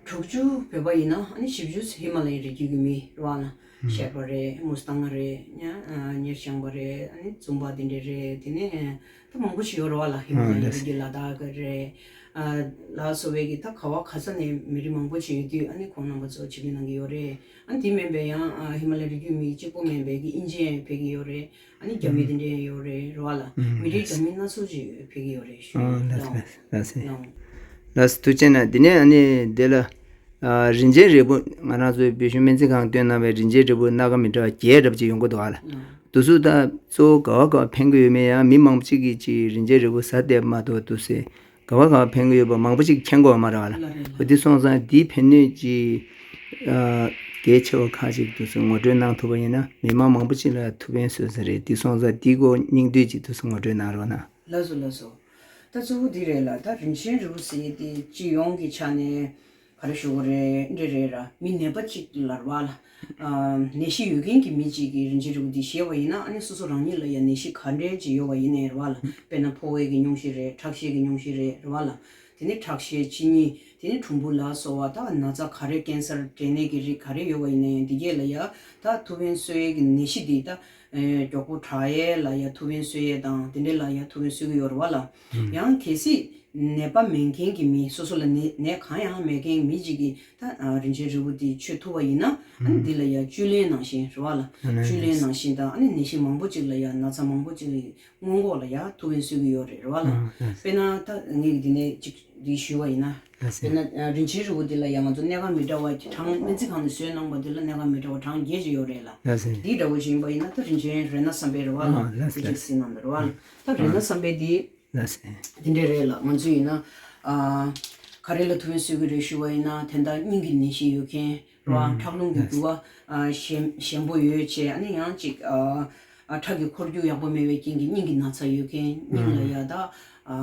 དྲུག་ཅུ་བོད་པ་ཡིན་ན་ཨ་ནི་བཞི་བཅུ་ཧི་མ་ལ་ཡའི་རི་རྒྱུད་ཀྱི་མི་རེད་བ་ལ། ཤར་པ་རེད། མུ་སི་ཐང་རེད། ཉ་ཨ་ཉེར་བྱང་པ་རེད། ཨ་ནི་ཙུང་པ་དེ་འདྲ་རེད། དེ་ནས་ད་མང་པོ་ཞིག་ཡོད་རེད་བ་ལ། ཧི་མ་ལ་ཡའི་རི་རྒྱུད་ལ་དྭགས་རེད། ཨ་ལ་སོགས་པའི་གི་ད་ག་བ་ག་ས་ནས་མི་རིགས་མང་པོ་ཞིག་ཡོད་དུས་ཨ་ནི་ཁོང་རྣམ་པ་ཚོ་ཕྱི་རྒྱལ་ནང་གི་ཡོད་རེད། ཨ་ནི་དེ་མིན་པའི་ཡང་ཨ་ཧི་མ་ལ་ཡའི་རི་རྒྱུད་མི་གཅིག་པོ་མིན་པའི་གི་དབྱིན་ཇི་ཡང་ཕེབས་ཀྱི་ཡོད་རེད། ཨ་ནི་རྒྱ་མི་དེ་འདྲ་ཡང་ཡོད་རེད་རེད་བ་ལ། ཨ་མི་རིགས་ལགས་འདྲ་མིན་སྣ་ཚོགས་ཅིག་ཕེབས་ཀྱི་ཡོད་རེད་ཞུ། ཨ་ལགས་ལགས་ལགས་ལགས། ལགས་སོ་ཐུགས་རྗེ་གནང་། དེ་ནས་ཨ་ནི་དེ་ལ་ཨ་རིན་ཆེན་རིལ་བུ་ང་རང་ཚོའི་བོད་གཞུང་སྨན་རྩིས་ཁང་བཏོན་གནང་བའི་རིན་ཆེན་རིལ་བུ་སྣ་ཁ་མི་འདྲ་བ་བརྒྱད་འདྲ་པོ་ཅིག་ཡོང་གི་འདུག་ཨ་ལ། ཨ་དེ་ཚོ་ད་གཙོ་བོ་ག་བ་ག་བ་ཕན་གྱི་ཡོད་མེད། ཡང་མི་མང་པོ་ཅིག་གིས་ཅིག་རིན་ཆེན་རིལ་བུ་ཟ་བསྡད་མ་གཏོགས་འདུག་སེ་ག་བ་ག་བ་ཕན་གྱི་ཡོད་པ་མང་པོ་ཅིག་མཁྱེན་གྱི་ཡོད་མ་རེད་བ་ལ། ལགས་རེད། འོ་དེ་སོང་ཙང་དེའི་ཕན་ནུས་ཀྱི་ ཨ། གལ་ཆེ་བ་ཁག་ཅིག་དུས་སུ་ངོ་སྤྲོད་གནང་ཐུབ་པ་ཡིན་ན་མི་མང་མང་པོ་ཅིག་ལ་ཐུགས་ཕན་གསོས་ས་རེད། འདི་སོང་ཙང་འདི་སྐོར་སྙིང་བསྡུས་ཅིག་དུས་སུ་ངོ་སྤྲོད་གནང་རོགས་གནང་། ལགས་སོ་ལགས་སོ། ད་གཙོ་བོ་འདི་རེད་ལ། ད་རིན་ཆེན་རིལ་བུ་ཟེར་ཡས་དེ་སྤྱི་ཡོངས་ཀྱི་ཆ་ནས་ག་རེ་ཞུ་དགོས་རེད། འདི་རེད་ར། མི་ནད་པ་གཅིག་ལ་རེད་བ་ལ། ཨ། ནད་གཞི་ཡོད་མཁན་གྱི་མི་གཅིག་གིས་རིན་ཆེན་རིལ་བུ་འདི་བཞེས་པ་ཡིན་ན། ཨ་ནི་སོ་སོ་རང་ཉིད་ལ་ཡང་ནད་གཞི་ག་འདྲའི་ཅིག་ཡོད་པ་ཡིན་ནའི་རེད་བ་ལ། དཔེར་ན་ཕོ་བའི་གི་སྙུང་གཞི་རེད། ཁྲག་ཤེད་ཀྱི་སྙུང་གཞི་རེད། རེད་བ་ལ། དེ་ནས་ཁྲག་ཤེད། གཅིན་སྙི། དེ་ནས་གྲུམ་བུ་ལ་སོགས་པ། ད་ན་ཚ་ག་རེ། ཀེན་སར། འབྲས་ནད་ཀྱི་རིགས་ག་རེ་ཡོད་པ་ཡིན་ན་ཡང་འདི་གས་ལ་ཡ་ད་ཐུགས་ཕན་གསོས་ཡས་ཀྱི་ནད་གཞི་འདི་ད་ཨེ་མགྱོགས་པོ་དྲག་ཡས་ལ་ཡ་ཐུགས་ཕན་གསོས་ཡས་དང་དེ་འདྲས་ལ་ཡ་ཐུགས་ཕན་གསོས་ཀྱི་ཡོད་རེད་བ་ལ། ཨུམ། ཡང་གལ་སྲིད་ནད་པ་མེད་མཁན་གྱི་མི། སོ་སོ་ལ་ནད་ནད་གང་ཡང་མེད་མཁན་མི་གཅིག་གིས་ད་ཨ་རིན་ཆེན་རིལ་བུ་འདི་མཆོད་ཐུབ་པ་ཡིན་ན། ཨ་ནི་ཨུམ། འདི་ལ་ཡ་བཅུད་ལེན་ནང་བཞིན་རེད་བ་ལ། ཨ་ནི་བཅུད་ལེན་ནང་བཞིན་དང་། ཨ་ནི་ནད་གཞི་མང་པོ་ཅིག་ལ་ཡ། ན་ཚ་མང་པོ་ཅིག་ལ་སྔོན་འགོག་ལ་ཡ་ཐུགས་ཕན་གསོས་ཀྱི་ཡོད་རེད། རེད་བ་ལ། ཨ། ལགས། དཔེར་ན་ད་ངས་འདི་ནས་ཅིག་འདི་ཞུས་པ་ཡིན་ན། ལགས་སོ། དཔེར་ན་ཨ་རིན་ཆེན་རིལ་བུ་འདི་ལ་ཡ་ང་ཚོ་གནས་ཁང་མི་འདྲ་བ་གྲངས། སྨན་རྩིས་ཁང་ནས་བཟོས་གནང་པ་འདི་ལ་གནས་ཁང་མི་འདྲ་བ་གྲངས་བརྒྱད་ཅིག་ཡོད་རེད་ལ། ལགས་སོ། འདི་འདྲ་བོ་ཅིག་ཡིན་པ་ཡིན་ན། ད་རིན་ཆེན་རཏྣ་བསམ་འཕེལ་རེད་བ་ལ། ཨ། ལགས་སོ། འདི་ཅིག་ལགས་སོ། གཟིགས་གནང་འདུག་རེད་བ་ལ། ཨ། ད་རཏྣ་བསམ་འཕེལ་འདི་ལགས་སོ། འདི་འདྲས་རེད་ལ། ང་ཚོ་ཡིན་ན་ཨ་ག་རེ་ལ་ཐུགས་ཕན་གསོས་ཀྱི་རེད་ཞུ་བ་ཡིན་ན། དེ་འདྲ་སྙིང་གི་ནད་གཞི་ཡོད་མཁན་རེད་བ། ཨུམ། ཁྲག་རླུང་གི་ལགས་སོ། རྒྱུ་བ་ཨ་ཞན་ཞན་པོ་ཡོད་བྱས། ཨ་ནི་ཡང་ཅིག་ཨ་ཨ་ཁྲག་གི་འཁོར་རྒྱུག་ཡག་པོ་མེད་པའི་རྐྱེན་གྱིས་སྙིང་གི་ན་ཚ་ཡོད་མཁན། སྙིང་ལ་ཡ་ད་ཨ་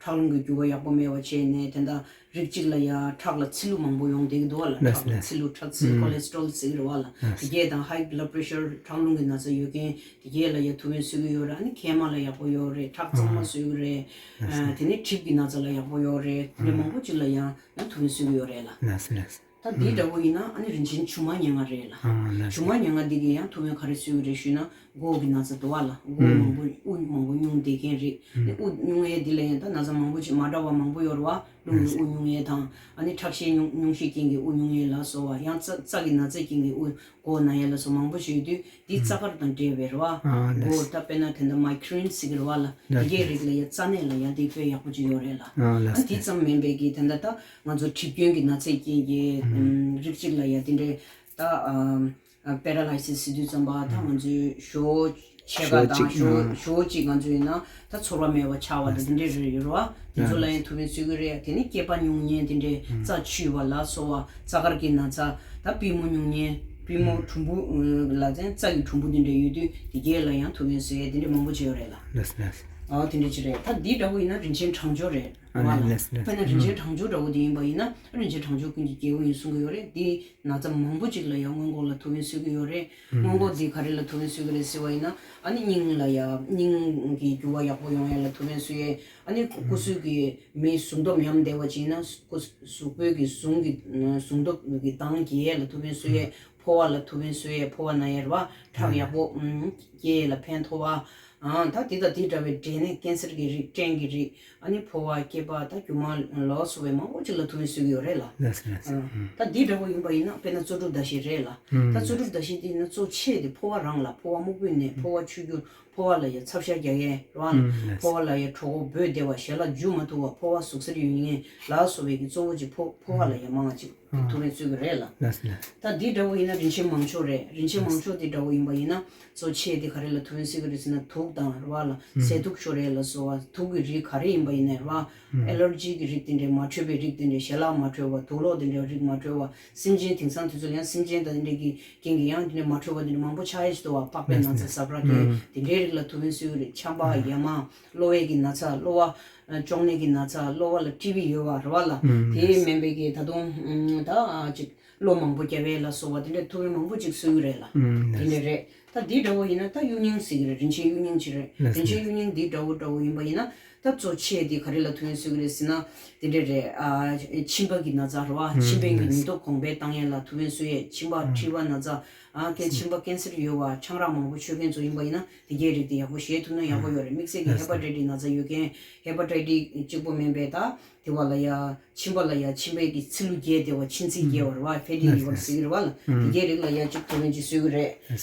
ཁྲག་རླུང་གི་རྒྱུ་བ་ཡག་པོ་མེད་པ་བྱས་ནས། དེ་འདྲ་རིགས་གཅིག་ལ་ཡ་ཁྲག་ལ་ཚིལ་ལུ་མང་པོ་ཡོང་བསྡད་ཀྱི་འདུག་བ་ལ། ལགས་སོ། ཁྲག་ལ་ཚིལ། ཁོ་ལེ་སི་ཊོ་རོལ་ཟེར་གྱི་རེད་བ་ལ། ལགས་སོ། དེ་གས་དང་ཧའི་བྷི་ལཌ་པི་རེ་ཤར། ཁྲག་རླུང་གི་ན་ཚ་ཡོད་མཁན། དེ་གས་ལ་ཡ་ཐུགས་ཕན་གསོས་ཀྱི་ཡོད་རེད། ཨ་ནི་མཁལ་མ་ལ་ཡག་པོ་ཡོད་རེད། ཁྲག་གཙང་མ་བཟོས་ཀྱི་རེད། ལགས་སོ། ཨ་དེ་ནས་གྲིབ་ཀྱི་ན་ཚ་ལ་ཡག་པོ་ཡོད་རེད། དེ་འདྲ་མང་པོ་ཅིག་ལ་ཡང་ཡང་ཐུགས་ཕན་གསོས་ཀྱི་ཡོད་རེད་ལ། ལགས་སོ། ལགས་སོ། ད་འདི་འདྲ་བོ་ཡིན་ན། ཨ་ནི་རིན་ཆེན་ཆུ་མ་ཉེ་ང་རེད་ལ། ཨ། ལགས་སོ། ཆུ་མ་ཉེ་ང་འདི་གིས་ཡང་ཐུགས་ཕན་ག་རེ་གསོས་ཀྱི་རེད་ཞུས་ན། མགོ་གི་ན་ཚ་འདུག་བ་ལ། མགོ་ཨུམ། མང་པོ། དབུགས་མང་པོ་སྙུང་བསྡད་མཁན་རེད། ཨུམ། ཨ་ནི་དབུགས་སྙུང་ཡས་འདི་ལ་ཡང་ད་ན་ཚ་མང་པོ་ཅིག་མ་འདྲ་བ་མང་པོ་ཡོད་རེད་བ། རླུང་གི། ལགས་སོ། དབུགས་སྙུང་ཡས་དང་། ཨ་ནི་ཁྲག་ཤེད་སྙུང་སྙུང་གཞིའི་རྐྱེན་གྱིས་དབུགས་སྙུང་ཡས་ལ་སོགས་པ། ཡང་རྩ་རྩ་གི་ན་ཚའི་རྐྱེན་གྱིས་དབུགས། མགོ་ན་ཡས་ལ་སོགས་མང་པོ་ཞིག་ཡོད་དུས། འདི་ཨུམ། རྩ་དཀར་དང་འབྲེལ་བའི་རེད་བ། ཨ། ལགས་སོ། མགོ་ད་དཔེར་ན་དེ་འདྲ་མའི་གྷི་རེན་ཟེར་གྱི་རེད་བ་ལ། ལགས། དེ་གའི་རིགས་ལ་ཡ་རྩ་ནད་ལ་ཡ་འདི་དཔེ་ཡག་པོ་ཅིག་ཡོད་རེད་ལ། ཨ། ལགས་སོ། ཨ་འདི་ཙམ་མིན་པའི་གི། དེ་འདྲ་ད་ང་ཚོ་གྲིབ་སྐྱོན་གྱི་ན་ཚའི་རྐྱེན་གྱིས། ཨུམ། ཨུམ། རིགས་གཅིག་ལ་ཡ་དེ་འདྲའི་ད་ཨ་ཨ་པེ་ར་ལའི་སིས་ཟེར་དུས་ཙམ་པ། ད་ང་ཚོའི་གཞོགས་ཕྱེད་ཀ་དང་། གཞོགས་གཅིག་གཞོགས་ཨ་གཞོགས་གཅིག་ང་ཚོ་ཡིན་ན་ད་ཚོར་བ་མེད་པ་ཆགས་པ་དང་། ལགས། དེ་འདྲའི་རིགས་ཡོད་རེད་བ། དེ་ཚོ་ལ་ཡང་ཐུགས་ཕན་གསོས་ཀྱི་རེད། དེ་ནས་སྐེད་པ་སྙུང་མཁན་དེ་འདྲའི། ཨུམ། རྩ་ཆུ་བ་ལ་སོགས་པ། རྩ་དཀར་གྱི་ན་ཚ། ད་པུས་མོ་སྙུང་མཁན། པུས་མོ། ཨུམ། གྲུམ་བུ་ལ་ཚན། རྩ་གི་གྲུམ་བུ་དེ་འདྲ་ཡོད་དུས་དེ་གས་ལ་ཡང་ཐུགས་ཕན་གསོས་ཡས་དེ་འདྲ་མང་པོ་ཅིག་ཡོད་རེད་ལ། ལགས་སོ། ལགས་སོ། ཨ་དེ་འདྲ་ཅིག་རེད། ད་འདི་འདྲ་བོ་ཡིན་ན་རིན་ཆེན་གྲང་སྦྱོར་རེད། ཨ་ནི། ལགས་སོ། ལགས་སོ། དཔེར་ན་རིན་ཆེན། ཨུམ། གྲང་སྦྱོར་འདྲ་བོ་དེ་ཡིན་པ་ཡིན་ན། རིན་ཆེན་གྲང་སྦྱོར་ཀུན་གྱི་རྒྱལ་པོ་ཡིན་གསུང་གི་ཡོད་རེད། འདི་ན་ཚ་མང་པོ་ཅིག་ལ་ཡང་སྔོན་འགོག་ལ་ཐུགས་ཕན་གསོས་ཀྱི་ཡོད་རེད། ཨུམ། སྔོན་འགོག་འདི་ག་རེ་ལ་ཐུགས་ཕན་གསོས་ཀྱི་རེད་ཟེར་བ་ཡིན་ན། ཨ་ནི་སྙིང་ལ་ཡ། སྙིང་གི་རྒྱུ་བ་ཡག་པོ་ཡོང་ཡ་ལ་ཐུགས་ཕན་གསོས་ཡས། ཨ་ནི་སྐུ་གཟུགས་ཀྱི་མིའི་གཟུགས་སྟོབས་ཉམས་བསྡད་པ་ཅིག་ཡིན་ན། སྐུ་གཟུགས་པོའི་གི་ཟུངས་ཀྱི་ཟུངས་སྟོབས་ཀྱི་འདང་རྒྱས་ཡས་ལ་ཐུགས་ཕན་གསོས་ཡས། ཕོ་བ་ལ་ཐུགས་ཕན་གསོས་ཡས། ཕོ་བ་ན་ཡས་རེད་བ། ཁྲག་ཡག་པོ། ཨུམ། སྐྱེ་ཡས་ལ་ཕན་ཐོགས་པ། ཨ་ད་དེ་དང་དེ་འདྲ་བའི་འབྲས་ནད། ཀེན་སར་གྱི་རིགས། སྐྲན་གྱི་རིགས། ཨ་ནི་ཕོ་བ། སྐེད་པ། ད་རྒྱུ་མ་ལ་སོགས་པའི་མང་པོ་ཅིག་ལ་ཐུགས་ཕན་གསོས་ཀྱི་ཡོད་རེད་ལ། ལགས་སོ། ལགས་སོ། ཨ་ཨུམ། ད་འདི་འདྲ་བོ་ཡིན་པ་ཡིན་ན། དཔེར་ན་གཙོ་གྲུབ་ཟླ་ཤེལ་རེད་ལ། ཨུམ། ད་གཙོ་གྲུབ་ཟླ་ཤེལ་དེ་ཡིན་ན་གཙོ་ཆེ་དེ་ཕོ་བ་རང་ལ། ཕོ་བ་སྨུག་པོའི་ནད། ཕོ་བ་ཆུ་སྐྱུར། ཕོ་བ་ལ་ཡ་ཚབ་ཤ་རྒྱག་ཡས་རེད་བ། ཨུམ། ལགས་སོ། ཕོ་བ་ལ་ཡ་གྲོད་ཁོག་སྦོས་བསྡད་པ། ཞལ་ལག་འཇུ་མ་ཐུབ་པ། ཕོ་བ་ཟུག་གཟེར་ཡོད་མཁན་ལ་སོགས་པའི་གི་གཙོ་བོ་ཅིག་ཕོ་ཕོ་བ་ལ་ཡ་མང་བ་ཅིག་ཐུགས་ཕན་གསོས་ཀྱི་རེད་ལ། ལགས་སོ། ལགས་སོ། ད་འདི་འདྲ་བོ་ཡིན་ན་རིན་ཆེན་མང་སྦྱོར་རེད། རིན་ཆེན་མང་སྦྱོར་འདི་འདྲ་བོ་ཡིན་པ་ཡིན་ན། གཙོ་ཆེ་དེ་ག་རེ་ལ་ཐུགས་ཕན་གསོས་ཀྱི་རེད་ཟེར་ན། དུག་དང་རེད་བ་ལ། ཨུམ། ཟས་དུག་ཤོར་ཡས་ལ་སོགས་པ། དུག་གི་རིགས་ག་རེ་ཡིན་པ་ཡིན་ནའི་རེད་བ། ཨུམ། ཨེ་ལར་ཇི་གི་རིགས་དེ་འདྲའི་མ་འཕྲོད་པའི་རིགས་དེ་འདྲའི། ཞལ་ལག་མ་འཕྲོད་པ། དུག་ལོག་དེ་འདྲའི་རིགས་མ་འཕྲོད་པ། སེམས་ཅན་དེང་སང་དུས་ཚོད་ལ་ཡང་སེམས་ཅན་དང་དེ་འདྲའི་གི་རྐྱེན་གྱིས་ཡང་དེ་འདྲའི་མ་འཕྲོད་པ་དེ་འདྲའི་མང་པོ་ཆགས་ཡས་ཅིག་འདུག་བ། པགས་པའི་ན་ཚ། ལགས་སོ། ཟ་ཁྲག་སྐྱེ། ཨུམ། དེ་འདྲའི་རིགས་ལ་ཐུགས་ཕན་གསོས་ཀྱི་རེད། ཆམ་པ། ཨུམ། ཡ་མ། གློ་བའི་གི་ན་ཚ། གློ་བ། ཨ་གཅོང་ནད་ཀྱི་ན་ཚ། གློ་བ་ལ་ཊི་བི་ཡོད་པ་རེད་བ་ལ། ཨུམ། དེ་ལགས་སོ། མིན་པའི་གི་ད་དུང་ཨུམ་ད་ཨ་ཅིག་གློ་མང་པོ་རྒྱབ་ཡས་ལ་སོགས་པ་དེ་འདྲ་ཐུགས་ཕན་མང་པོ་ཅིག་གསོས་ཀྱི་རེད་ལ། ཨུམ། དེ་ལགས་འདྲ་རེད། ད་འདི་འདྲ་བོ་ཡིན་ན་ད་གཡུ་རྙིང་ཟེར་གྱི་རེད། རིན་ཆེན་གཡུ་རྙིང་ཅིག་རེད། ལགས་སོ། རིན་ཆེན་གཡུ་རྙིང་འདི་འདྲ་བོ་འདྲ་བོ་ཡིན་པ་ཡིན་ན། ད་གཙོ་ཆེ་འདི་ག་རེ་ལ་ཐུགས་ཕན་གསོས་ཀྱི་རེད་ཟེར་ན། དེ་འདྲ་རེད། ཨ་མཆིན་པ་གི་ན་ཚ་རེད་བ། ཨུམ། མཆིན་པའི་གི། ལགས་སོ། ནུས་སྟོབས་གོང་འཕེལ་བཏང་ཡས་ལ་ཐུགས་ཕན་གསོས་ཡས། མཆིན་པ། ཨུམ། མཁྲིས་པ་ན་ཚ། ཨ་ཀན་མཆིན་པ་ཀན་སར་ཡོད་པ། ཆང་རག་མང་པོ་མཆོད་མཁན་ཚོ་ཡིན་པ་ཡིན་ན། དེ་གའི་རིགས་དེ་ཡག་པོ་བཞེས་ཐུབ་ན་ཡག་པོ་ཡོད་རེད། དམིགས་བསལ་གྱི། ལགས་སོ། ཧེ་པ་ཊའི་ཊིས་ན་ཚ་ཡོད་མཁན། ཧེ་པ་ཊའི་ཊིས་གཅིག་པོ་མིན་པའི་ད་དེ་བ་ལ་ཡ། མཆིན་པ་ལ་ཡ། མཆིན་པའི་གི་ཚིལ་ལུ་རྒྱས་བསྡད་པ། མཆིན་ཚིལ་རྒྱས་པ་རེད་བ། ཕེ་ཊི་ལི་ཝར་ཟེར་གྱི་རེད་བ་ལ། དེ་གའི་རིགས་ལ་ཡ་གཅིག་ཐུགས་ཕན་ཅིག་གསོས་ཀྱི་རེད།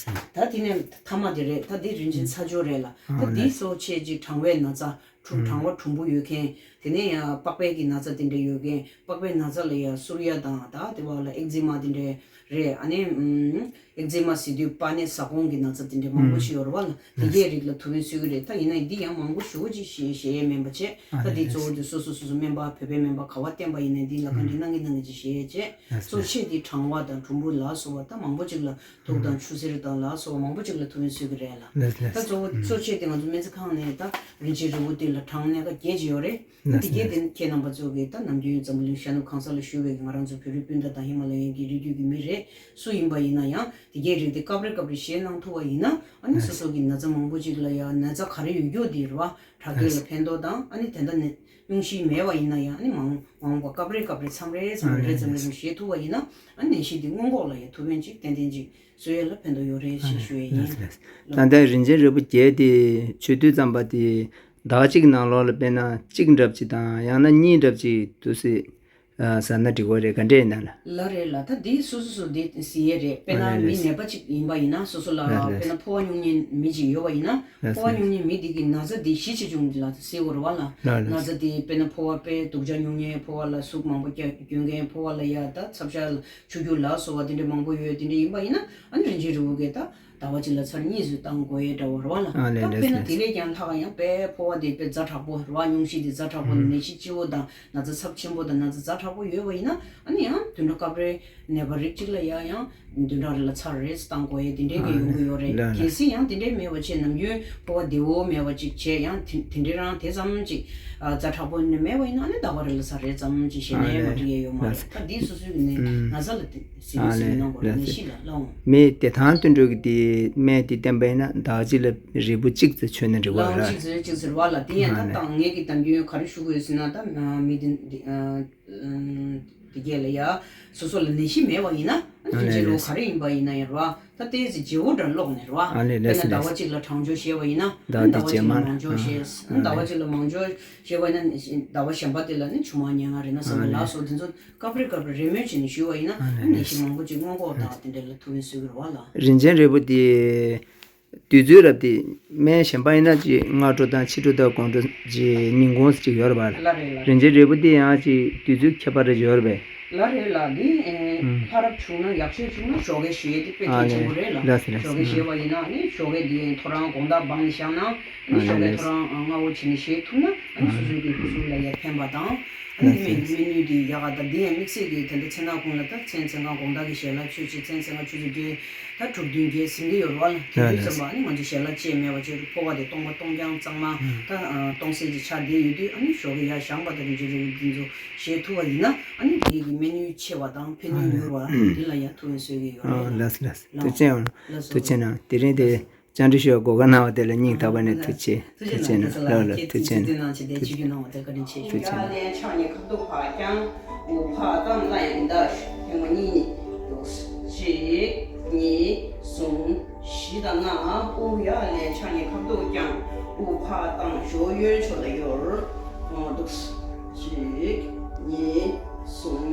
ད་དེ་ནས་མཐའ་མ་དེ་རེད། ད་དེ་རིན་ཆེན་ཚ་སྦྱོར་རེད་ལ། ད་དེ་གཙོ་ཆེ་གཅིག་གྲང་བའི་ན་ཚ། གྲུམ་གྲང་བ་གྲུམ་པོ་ཡོད་མཁན། དེ་ནས་ཡང་པགས་པའི་གི་ན་ཚ་དེ་འདྲ་ཡོད་མཁན། པགས་པའི་ན་ཚ་ལ་ཡང་སུར་ཡ་དང་ད་དེ་བ་ལ་ཨེག་ཛི་མ་དེ་འདྲ་རེད། ཨ་ནི་ཨམ། ཨེག་ཛི་མ་ཟེར་དུས་པ་ནས་ཟ་ཁོང་གི་ན་ཚ་དེ་འདྲ་མང་པོ་ཞིག་ཡོད་རེད་བ་ལ། དེ་གའི་རིགས་ལ་ཐུགས་ཕན་གསོས་ཀྱི་རེད། ད་ཡིན་ན་འདི་ཡང་མང་པོ་ཞེ་པོ་ཅིག་བཤད་བཤད་ཡས་མིན་པ་བྱས། ད་འདི་གཙོ་བོ་དེ་སོ་སོ་སོ་སོ་སྨན་པ་བོད་པའི་སྨན་པ་ག་བ་བསྟེན་པ་ཡིན་ནའི་འདི་ལ་བཀའ་འདྲི་གནང་གི་གནང་གི་ཅིག་བཤད་ཡས་བྱས། གཙོ་ཆེ་དེ་གྲང་བ་དང་གྲུམ་བུ་ལ་སོགས་པ་ད་མང་པོ་ཅིག་ལ། དུག་དང་ཆུ་སེར་དང་ལ་སོགས་པ་མང་པོ་ཅིག་ལ་ཐུགས་ཕན་གསོས་ཀྱི་རེད་ལ། ལགས་ལགས། ད་གཙོ་བོ་ཨུམ། གཙོ་ཆེ་དེ་ང་ཚོ་སྨན་རྩིས་ཁང་ནས་ད་རིན་ཆེན་རིལ་བུ་དེ་ལ་གྲངས་གནས་ཀ་བརྒྱད་ཅིག་ཡོད་རེད། ལགས་དེ་བརྒྱད་དེ་ལགས། ཁྱེད་རྣམ་པ་ཚོ་གིས་ད་ནམ་རྒྱུན་འཛམ་བུ་གླིང་ཤར་ནུབ་གང་ས་ལ་བཞུགས་པའི་ང་རང་ཚོ་བོད་རིགས་སྤུན་ཟླ་དང་ཧི་མ་ལ་ཡའི་གི་རི་རྒྱུད་ཀྱི་མི་རེད། སུ་ཡིན་པ་ཡིན་ན་ཡང་དེ་བརྒྱད་རིགས་དེ་སྐབས་རེ་སྐབས་རེ་བཞེས་གནང་ཐུབ་པ་ཡིན་ན། ཨ་ནི་ལགས། སོ་སོ་གི་ན་ཚ་མང་པོ་ཅིག་ལ་ཡང་ན་ཚ་ག་རེ་ཡོད་རྒྱུ་དེ་རེད་བ། དྲག་སྐྱེད་ལ་ལགས། ཕན་ཐོགས་དང་། ཨ་ནི་དེ་འདྲ་ནས་སྙུང་གཞི་མེད་པ་ཡིན་ན་ཡང་། ཨ་ནི་མང་མང་བ་སྐབས་རེ་སྐབས་རེ་མཚམས་རེ་མཚམས་རེ་རེ་ཙམ་རེ་ཙམ་བཞེས་ཐུབ་པ་ཡིན་ན། ཨ་ནི་ནད་གཞི་འདི་སྔོན་འགོག་ལ་ཡང་ཐུགས་ཕན་ཅིག་ཏན་ཏན་ཅིག་གསོ་ཡས་ལ་ཕན་ཐོགས་ཡོད་རེད་ཞེས་ཞུ་ཡས་ཡིན། ལགས་ལགས། ད་ལྟ་རིན་ཆེན་རིལ་བུ་བརྒྱད་དེ་མཆོད་དུས་ཙམ་པ་དེ་ཟླ་བ་གཅིག་ནང་ལོགས་ལ་དཔེར་ན་གཅིག་འདྲ་པོ་ཅིག་དང་ཡང་ན་གཉིས་འདྲ་པོ་ཅིག་དུས་ཚོད་ཟ་ན་འགྲིག་གི་རེད། ག་འདྲས་ཡིན་ན་ལ། ལགས་རེད་ལགས། ད་འདི་སོ་སོ་སོ་འདི་གཟིགས་ཡས་རེད། དཔེར་ན་ཨ་ལས་མི་ལས། ནད་པ་ཅིག་ཡིན་པ་ཡིན་ན། སོ་སོ་ལ་ལགས་ལས། དཔེར་ན་ཕོ་བ་སྨྱུང་གཉེན་མི་ཅིག་ཡོད་པ་ཡིན་ན། ལགས་ཕོ་བ་ལས། སྨྱུང་གཉེན་མི་དེ་གི་ན་ཚ་དེ་གཞི་ཆེ་ཆུང་དེ་ལ་གཟིགས་དགོས་རེད་བ་ལ། ལགས་ལས། ན་ཚ་དེ་དཔེར་ན་ཕོ་བ་དཔེ་སྡུག་ཅག་སྨྱུང་མཁན། ཕོ་བ་ལ་ཟུག་མང་པོ་རྒྱག་གྱོན་མཁན། ཕོ་བ་ལ་ཡ་ད་ཚབ་ཤ་ཆུ་རྒྱུས་ལ་སོགས་པ་དེ་འདྲ་མང་པོ་ཡོད། དེ་འདྲ་ཡིན་པ་ཡིན་ན། ཨ་ནི་རིན་ཆེན་རིལ་བུ་གིས་ད་ཟླ་བ་གཅིག་ལ་ཚར་གཉིས་ཙམ་བཏང་དགོས་ཡས་འདྲ་བོ་རེད་བ་ལ། ཨ་ལས། ད་ལགས་དཔེར་ན་ལགས། དེ་ལས་ཀྱང་ལྷག་ཡང་དཔེ་ཕོ་བ་དེ་དཔེ་ཛ་དྲག་པོ་རེད་བ། སྙུང་གཞི་དེ་ཛ་དྲག་པོ། ཨུམ། ནད་གཞི་ལྕི་བོ་དང་ན་ཚ་ཚབས་ཆེན་པོ་དང་ན་ཚ་ཛ་དྲག་པོ་ཡོད་པ་ཡིན་ན། ཨ་ནི་ཡང་བདུན་ཕྲག་སྐབས་རེ་ནད་པ་རིགས་གཅིག་ལ་ཡ་ཡང་བདུན་ཕྲག་རེ་ལ་ཚར་རེ་ཙམ་བཏང་དགོས་ཡས་དེ་འདྲའི་གི་ཡོང་གི་ཡོད་རེད། ལགས་ལགས། གལ་སྲིད་ཡང་དེ་འདྲའི་མེད་པ་བྱས། ནམ་རྒྱུན་ཕོ་བ་བདེ་བོ་མེད་པ་ཅིག་བྱས། ཡང་དེ་དེ་འདྲའི་རང་དེ་ཙམ་ཅིག་ཨ་ཛ་དྲག་པོ་ནི་མེད་པ་ཡིན་ན། ཨ་ནི་ཟླ་བ་རེ་ལ་ཚར་རེ་ཙམ་ཅིག་བཞེས་ནའི་མ་འགྲིག་ཡས་ཡོད་མ་རེད། ད་འདི་སོ་སོའི་གི་ནི་ཨུམ། ན་ཚ་ལ་དེ་གཟིགས་ཨ་ནས་ལས། གཟིགས་གནང་དགོས་རེད། ལགས་ནད་གཞི་ལ་སློང་། མི་བདེ་ཐང་དོན་གྲུབ་ཀྱིས་དེ་སྨན་དེ་བསྟེན་པ་ཡིན་ན་ཟླ་བ་གཅིག་ལ་རིལ་བུ་གཅིག་ཙམ་མཆོད་ན་འགྲིག་པ་ལ་རེད། གཅིག་ཙམ་གཅིག་ཟེར་བ་ལ། དེ་ཡང་ཨ་ད་ནས། ད་ངེད་ཀྱིས་ད་རྒྱུན་ག་རེ་ཞུ་དགོས་ཟེར་ན། ད་མི་དེ་འདི་ཨ་ཨ་དེ་གས་ལ་ཡ་སོ་སོ་ལ་ནད་གཞི་མེད་པ་ཡིན་ན། ཨ་ནི་ཨ་རིན་ཆེན་རིལ་བུ་ག་རེ་ཡིན་པ་ཡིན་ན་ཡང་རེད་བ། ད་ཏོག་ཙམ་བརྗེ་བོ་འདྲ་སློག་ནས་རེད་བ། ཨ་ལས། དཔེར་ན་ལགས་ཟླ་བ་ལགས། གཅིག་ལ་གྲང་སྦྱོར་བྱས་པ་ཡིན་ན། ཟླ་བ་ཨ་ནི་ཟླ་བ་གཅིག་ལ་མང་སྦྱོར་བྱས། ཨ་ཟླ་བ་གཅིག་ལ་མང་སྦྱོར་བྱས་པ་ཡིན་ན་ཟླ་བ་གཞན་པ་དེ་ལ་ནི་ཆུ་མང་ཉལ་ང་རེད་ན་བསམ་པ་ལ་སོགས་དེ་ཚོ་སྐབས་རེ་སྐབས་རེ་རེས་མོས་བྱས་ནས་ཞུས་པ་ཡིན་ན། ཨ་ནི་ནད་གཞི་མང་པོ་ཅིག་སྔོན་འགོག་དང་དེ་འདྲ་ལ་ཐུགས་ཕན་གསོས་ཀྱི་རེད་བ་ལ། རིན་ཆེན་རིལ་བུ་དེ་དུས་ཚོད་རབ་དེ་སྨན་གཞན་པ་ཡིན་ན་ཅིག་སྔ་དྲོ་དང་ཕྱི་དྲོ་དང་དགོང་དྲོ་ཅིག་ཉིན་གུང་ཅིག་ཡོད་རེད་པ། ལགས་རེད་ལགས། རིན་ཆེན་རིལ་བུ་དེ་ཡང་ཅིག་དུས་ཚོད་ཁྱད་པར་རེ་ཡོད་རེད་པས། ལགས་རེད་ལགས། འདི་ཨེ་ཨུམ། ལྷ་རབ་བྱུང་ན་ཡག་ཤོས་བྱུང་ན་ཞོགས་ཀས་བཞེས་དེ་དཔེ་ཨ་གལ་ཆེན་པོ་རེད་ལ། ལགས་སོ་ལགས་སོ། ཞོགས་ཀས་བཞེས་པ་ཡིན་ན་ནི་ཞོགས་ཀས་འདི་ཐོ་རངས་དགོང་དག་སྦངས་ནས་བཞག་ན། ཨ་ནི་ཨ་ཞོགས་ལགས་ཀས་ཐོ་ལགས་སོ། རངས་སྔ་བོ་བྱས་ནས་བཞེས་ཐུབ་ན། ཨ་ནི་ཨ་སོ་སོའི་གི་སྐུ་གཟུགས་ལ་ཡ་ཕན་པ་དང་། ཨ་ནི་ལགས་སོ། སྨན་སྨན་ནུས་འདི་ཡག་ག་ད་འདི་ཡང་དམིགས་བསལ་གྱི་ད་ལྟ་མཚན་ནག་ཁུང་ལ་ད་མཚན་མཚན་གང་དགོང་དག་གི་ཞལ་ལག་མཆོད་ཆས་མཚན་མཚན་གང་ཆུ་ཚོད་བརྒྱད་ད་དྲུག་བདུན་བརྒྱད་ཟིན་གྱི་ཡོད་རེད་བ་ལ། དེ་ལགས་དུས་ཙམ་པ་ལགས་སོ། ཨ་ནི་ང་ཚོ་ཞལ་ལག་བཅད་མེད་པ་བྱས་རུ་ཕོ་བ་དེ་སྟོང་པ་སྟོང་རྐྱང་གཙང་མ། ཨ་ད་ཨ་སྟོང་གསལ་གྱི་ཆ་བསྡད་ཡོད་དུས། ཨ་ནི་ཞོགས་ཀས་ཡར་བཞེངས་པ་དང་རིན་ཆེན་རིལ་བུ་འདི་ཚོ་བཞེས་ཐུབ་པ་ཡིན་ན། ཨ་ནི་དེ་གི་སྨན་ནུས་ཆེ་བ་དང་ཕན་ནུས་མྱུར་བ་འདི་ལ་ཡང་ཐུགས་ཕན་གསོས་ཀྱི་ཡོད་རེད་ལ། ལགས་ལགས། ལགས་སོ། ཐུགས་རྗེ་ཆེ། ལགས་སོ། ཐུགས་རྗེ་གནང་། དེ་རིང་དེ་བཅར་འདྲི་ཞུ་བར་གོ་སྐབས་གནང་བ་དེ་ལ་སྙིང་ཐག་པ་ནས་ཐུགས་རྗེ་ཆེ། ཐུགས་རྗེ་གནང་། ཐུགས་རྗེ་གནང་། ལགས་ལགས། ཐུགས་རྗེ་གནང་། ཐུགས་རྗེ་གནང་། ཐུགས་རྗེ་གནང་། ཐུགས་རྗེ་གནང་། ཐུགས་རྗེ་གནང་། ཡ་ལན་ཕྱག་གཉིས་ཁ་ཐུག་ཕར་བརྐྱང་། དབུ་ཕར་བཏང་། སླར་ཡང་ལྡག་ཞུ། ཐེངས་མ་གཉིས། གཅིག་གཉིས། གསུམ། བཞི་དང་ལྔ། དབུ་ཡར་ལེན། ཕྱག་གཉིས་ཁ་ཐུག་བརྐྱང་། དབུ་ཕར་བཏང་། གཞོགས་གཡོན་ཕྱོགས་ལ་གཡོར། འདུག་གཅིག་གཉིས། གསུམ།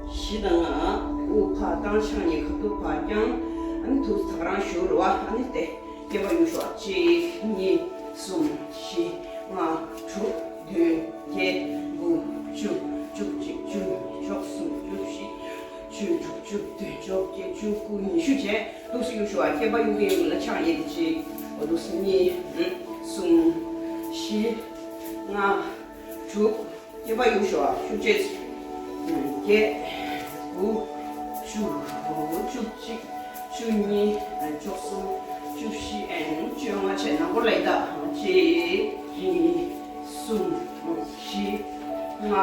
བཞི་དང་ལྔ། དབུ་ཕར་བཏང་། ཕྱག་གཉིས་ཁ་ཐུག་ཕར་བརྐྱང་། ཨ་ནི་ཐུགས་ད་ག་རང་བཞུགས་རོགས། ཨ་ནི་དེ། སྐེད་པ་གཡུག་ཞོག་གཅིག་གཉིས། གསུམ། བཞི། ལྔ། དྲུག་བདུན། བརྒྱད། དགུ། བཅུ། བཅུ་གཅིག་བཅུ་གཉིས། བཅུ་གསུམ། བཅུ་བཞི། བཅུ་དྲུག་བཅུ་བདུན། བཅོ་བརྒྱད། བཅུ་དགུ། ཉི་ཤུ་བྱས། འདུག་སེ་གཡུག་ཞོག་ག་སྐེད་པ་གཡུག་གིན་གཡུག་གིན་ལ་ཕྱག་གཡས་དེ་གཅིག་འདུག་སེ་གཉིས། གསུམ། བཞི། ལྔ། དྲུག་སྐེད་པ་གཡུག་ཞོག་ཤུགས་ཆེ། བརྒྱད། དགུ། བཅུ། བཅུ་གཅིག་བཅུ་གཉིས། བཅུ་གསུམ། བཅུ་བཞི། ཨེན། བཅོ་ལྔ་བྱས། ནང་སྐོར་ལ་ཡི་ད། གཅིག་གཉིས། གསུམ། བཞི། ལྔ།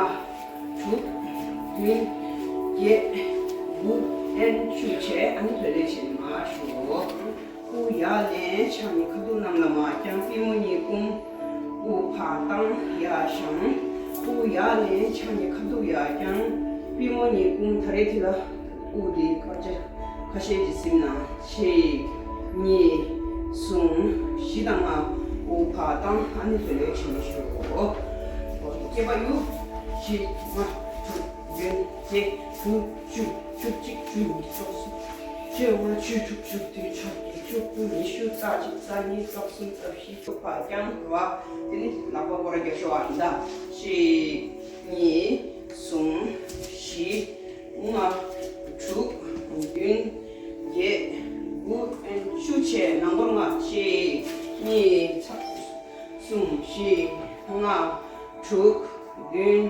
དྲུག་བདུན། བརྒྱད། དགུ། ཨེན། བཅུ་བྱས། ཨ་ནི་ལྷོད་ལྷོད་བྱས་ནས་མར་ཞོག་དབུ་ཡར་ལེན། ཕྱག་གཉིས་ཁ་ཐུག་གནམ་ལ་མར་བརྐྱང་། པུས་མོ་གཉིས་བསྐུམ། དབུ་ཕར་བཏང་། ཡར་བཞེངས། དབུ་ཡར་ལེན། ཕྱག་གཉིས་ཁ་ཐུག་ཡར་བརྐྱང་། པུས་མོ་གཉིས་བསྐུམ། ད་རེས་དེ་ལ་དབུ་དེ་ཁ་ཆེ་ཁ་ཤས་ཀྱིས་ཟིན་ན། གཅིག་གཉིས། གསུམ། བཞི་དང་ལྔ། དབུ་ཕར་བཏང་། ཨ་ནི་ལྷོད་ལྷོད་བྱས་ནས་ཞོག་སྐེད་པ་གཡུག་བཞི། ལྔ། དྲུག་བདུན། བརྒྱད། དགུ། བཅུ། བཅུ་གཅིག་བཅུ་གཉིས། བཅུ་གསུམ། བཅོ་ལྔ། བཅུ་དྲུག་བཅུ་བདུན། བཅོ་བརྒྱད། བཅུ་དགུ། ཉི་ཤུ་རྩ་གཅིག་རྩ་གཉིས་རྩ་གསུམ་རྩ་བཞི། ཕར་བརྐྱངས། རེད་བ། དེ་ནས་ལག་པ་སྐོར་ར་རྒྱབ་ཤོག་ཨ། ད་གཅིག་གཉིས། གསུམ། བཞི། ལྔ། དྲུག་བདུན། བརྒྱད། དགུ། ཨན། བཅུ་བྱས། ནམ་བར་ལྔ། གཅིག་གཉིས། ཚ། གསུམ། བཞི། ལྔ། དྲུག་བདུན།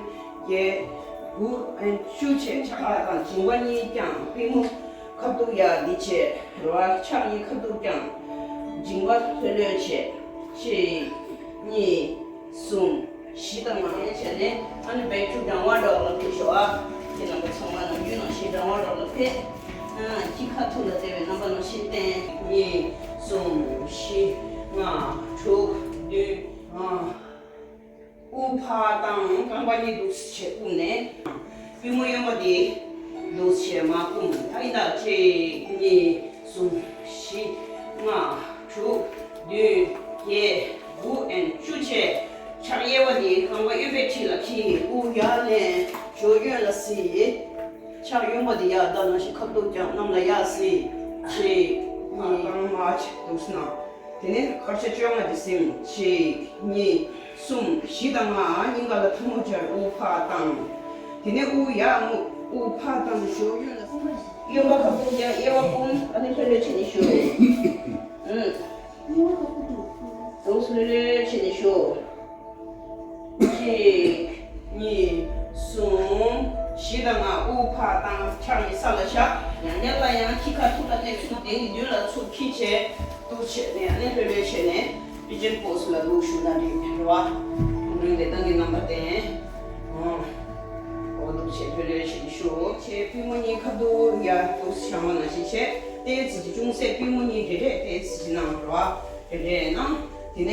བརྒྱད། དགུ། ཨན། བཅུ་བྱས། ཕྱག་ཡར་དང་མཇིང་པ་གཉིས་བརྐྱངས། པུས་མོ་ཁ་ཐུག་ཡར་འདི་བྱས། རེད་བ། ཕྱག་གཉིས་ཁ་ཐུག་བརྐྱངས། མཇིང་པ་ལྷོད་ལྷོད་བྱས། གཅིག་གཉིས། གསུམ། བཞི་དང་ལྔ་བྱས་ནས། ཨ་ནི་back to downward dog ལ་ཕེབས་ཤོག་ཨ། ཁྱེད་རྣམ་པ་ཚང་མ་ནམ་རྒྱུན་ནང་བཞིན་downward dog ལ་ཕེབས། ཨ། ཁྱི་ཁ་ཐུག་ལ་བལྟས་པའི་རྣམ་པ་ནང་བཞིན་བསྟན། གཉིས། གསུམ། བཞི། ལྔ། དྲུག་བདུན། ཨ། དབུགས་ཕར་བཏང་། རྐང་པ་གཉིས་འདུག་སེ་བྱས་བསྐུམ་ནས། པུས་མོ་གཡོན་པ་འདི་འདུག་སེ་བྱས་མར་བསྐུམ། ད་ཡིན་ད། གཅིག་གཉིས། གསུམ། བཞི། ལྔ། དྲུག་བདུན། བརྒྱད། དགུ། ཨན། བཅུ་བྱས། ཕྱག་གཡས་པ་འདི་རྐང་པ་གཡོན་པའི་འཁྲིས་ལ་འཁྱེར། དབུགས་ཡར་ལེན། གཞོགས་གཡོན་ལ་གཟིགས། ཕྱག་གཡོན་པ་འདི་ཡར་ད་ནང་བཞིན་ཁ་ཐུག་བརྐྱངས། གནམ་ལ་ཡར་གཟིགས། གཅིག་གཉིས། ཕར་བཏང་། མར་བྱས་འདུག་སེ་གནང་། དེ་ནས་ཁར་ཆ་བཅོ་ལྔ་འདི་ཟིན། གཅིག་གཉིས། གསུམ། བཞི་དང་ལྔ། སྙིང་ག་ལ་ཐལ་མོ་སྦྱར། དབུགས་ཕར་བཏང་། དེ་ནས་དབུགས་ཡར་རྔུབ། དབུགས་ཕར་བཏང་། གཞོགས་གཡོན་ལ། གཡོན་པ་ཁ་སྤུ་བརྒྱབ། གཡས་པ་བསྐུམ། ཨ་ནི་ལྷོད་ལྷོད་བྱས་ནས་བཞུགས། ཨུམ། འདུག་སེ་ལྷོད་ལྷོད་བྱས་ནས་བཞུགས། གཅིག་གཉིས། གསུམ། བཞི་དང་ལྔ། དབུགས་ཕར་བཏང་། ཕྱག་གཉིས་ས་ལ་བཞག། ཡང་བསྐྱར་སླར་ཡང་ཁྱི་ཁ་ཐུག་ལ་བལྟས། ཚུར་གདན་གྱི་མདུན་ལ་ཚུར་འཁྱེར་བྱས། འདུག་བྱས་ནས། ཨ་ནི་ལྷོད་ལྷོད་བྱས་ནས་pigeon pose ལ་འདུག་བཞུགས་ན་འགྲིག་རེད་བ། ཨ་ནི་ལྟ་སྟངས་ཀྱི་རྣམ་པ་བསྟན། ཨོ། འོ་འདུག་བྱས་ལྷོད་ལྷོད་བྱས་ནས་བཞུགས་བྱས། པུས་མོ་གཉིས་ཁ་ཐུག་ཡར་འདུག་སེ་བཞེངས་པ་ནང་བཞིན་བྱས། ཏོག་ཙམ་ཅུང་ཟད་པུས་མོ་གཉིས་རེ་རེ་ཏོག་ཙམ་གནང་རོགས། རེ་རེ་གནང་། དེ་ནས་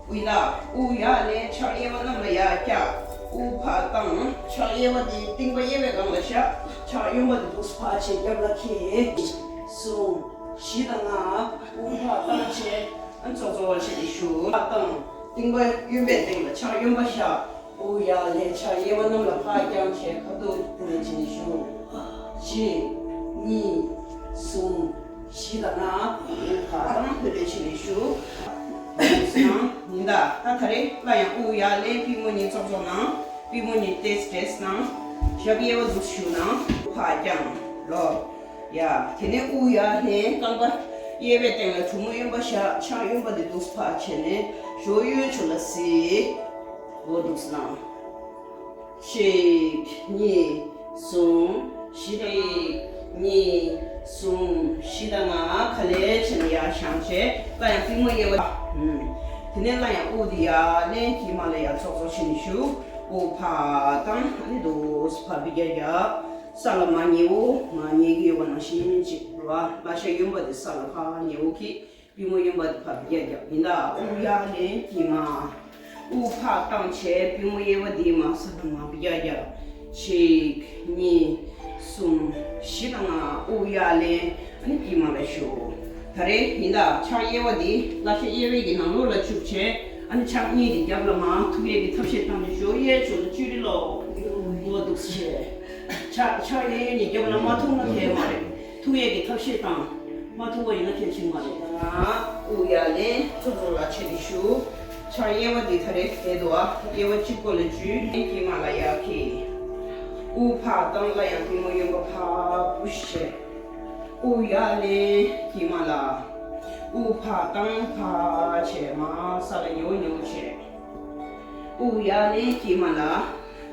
དབུས་ལ། དབུགས་ཡར་ལེན། ཕྱག་གཡས་པ་གནམ་ལ་ཡར་བཀྱག། དབུགས་ཕར་བཏང་། ཕྱག་གཡས་པ་དེ་རྟིང་པ་གཡས་པའི་སྒང་ལ་བཞག། ཕྱག་གཡོན་པ་དེ་འདུག་སེ་ཕར་བྱས་རྒྱབ་ལ་འཁྱེར། གསུམ། བཞི་དང་ལྔ། དབུགས་ཕར་བཏང་བྱས། ཨ། ཙོག་ཙོག་པ་བྱས་ནས་བཞུགས། ཕར་བཏང་། རྟིང་པ་གཡོན་པའི་སྟེང་ལ། ཕྱག་གཡོན་པ་བཞག། དབུགས་ཡར་ལེན། ཕྱག་གཡས་པ་གནམ་ལ་ཕར་བརྐྱངས་བྱས། ཁ་ཐུག་དེ་ནས་བྱས་ནས་བཞུགས། གཅིག་གཉིས། གསུམ། བཞི་དང་ལྔ། དབུགས་ཕར་བཏང་། ལྷོད་ལྷོད་བྱས་ནས་བཞུགས། ཡིན་ད། ད་ད་རེས་སླར་ཡང་དབུགས་ཡར་ལེན། པུས་མོ་གཉིས་ཙོག་ཙོག་གནང་། པུས་མོ་གཉིས་ཏོག་ཙམ་བྲེས་གནང་། ཞབས་གཡས་པ་འདུག་སེ་བཞུགས་གནང་། ཕར་བརྐྱངས་ལོ། ཡ། དེ་ནས་དབུགས་ཡར་ལེན། རྐང་པ་གཡས་པའི་སྟེང་ལ། གྲུ་མོ་གཡོན་པ་བཞག། ཕྱག་གཡོན་པ་དེ་འདུག་སེ་ཕར་བྱས་ནས་གཞོགས་གཡོན་ཕྱོགས་ལ་གཟིགས། འོ་འདུག་སེ་གནང་། གཅིག་གཉིས། གསུམ། བཞི་དང་། གཉིས། གསུམ། བཞི་དང་ལྔ། ག་ལེར་བྱས་ནས་ཡར་བཞེངས་བྱས། སླར་ཡང་པུས་མོ་གཡས་པ། ཨུམ། དེ་ནས་སླར་ཡང་དབུགས་དེ་ཡར་ལེན། དཀྱིལ་མ་ལ་ཡར་ཙོག་ཙོག་བྱས་ནས་བཞུགས། དབུགས་ཕར་བཏང་། ཨ་ནི་འདུག་སེ་ཕར་འབུད་རྒྱག་རྒྱག། ས་ལ་མར་ཉལ་བོ། མར་ཉལ་གྱི་ཡོད་པ་ནང་བཞིན་ཅིག་རེད་བ། བརླ་ཤ་གཡོན་པ་དེ་ས་ལ་ཕར་ཉལ་བོ་གི། པུས་མོ་གཡོན་པ་དེ་ཕར་འབུད་རྒྱག་རྒྱག་ཡིན་ད། དབུགས་ཡར་ལེན། དཀྱིལ་མ། དབུགས་ཕར་བཏང་བྱས། པུས་མོ་གཡས་པ་དེ་མར་ས་ལ་མར་འབུད་རྒྱག་རྒྱག། གཅིག་གཉིས། གསུམ། བཞི་དང་ལྔ། དབུགས་ཡར་ལེན། ཨ་ནི་དཀྱིལ་མ་ལ་བཞུགས། ད་རེས་ཡིན་ད། ཕྱག་གཡས་པ་དེ་བརླ་ཤ་གཡས་པའི་གི་ནང་ལོགས་ལ་བཅུག་བྱས། ཨ་ནི་ཕྱག་གཉིས་དེ་རྒྱབ་ལ་མར་ཐུག་ཡས་ཀྱི་ཐབས་ཤེས་བཏང་སྟེ་གཞོགས་གཡས་ཕྱོགས་ལ་ཅུ་རི་ལོ། འོ་འདུག་སེ་བྱས། ཕྱག་ཕྱག་གཡས་གཡོན་གཉིས་རྒྱབ་ལ་མ་ཐུག་ན་ཁྱད་མ་རེད། ཐུག་ཡས་ཀྱི་ཐབས་ཤེས་བཏང་། མ་ཐུག་པ་ཡིན་ན་གལ་ཆེན་མ་རེད། ང་དབུགས་ཡར་ལེན། ཚུར་ཚུར་ལ་ཆེ་རིགས་ཞུ། ཕྱག་གཡས་པ་འདི་ད་རེས་དེ་དུ་བ། གཡས་པ་གཅིག་པོ་ལ་འཇུས། དཀྱིལ་མ་ལ་ཡར་འཁྱེར། དབུགས་ཕར་བཏང་། སླར་ཡང་པུས་མོ་གཡོན་པ་ཕར་པུ་ཤི་བྱས། དབུགས་ཡར་ལེན། དཀྱིལ་མ་ལ། དབུགས་ཕར་བཏང་། ཕར་བྱས། མར་ས་ལ་ཉེ་བོ་ཉེ་བོ་བྱས། དབུགས་ཡར་ལེན། དཀྱིལ་མ་ལ།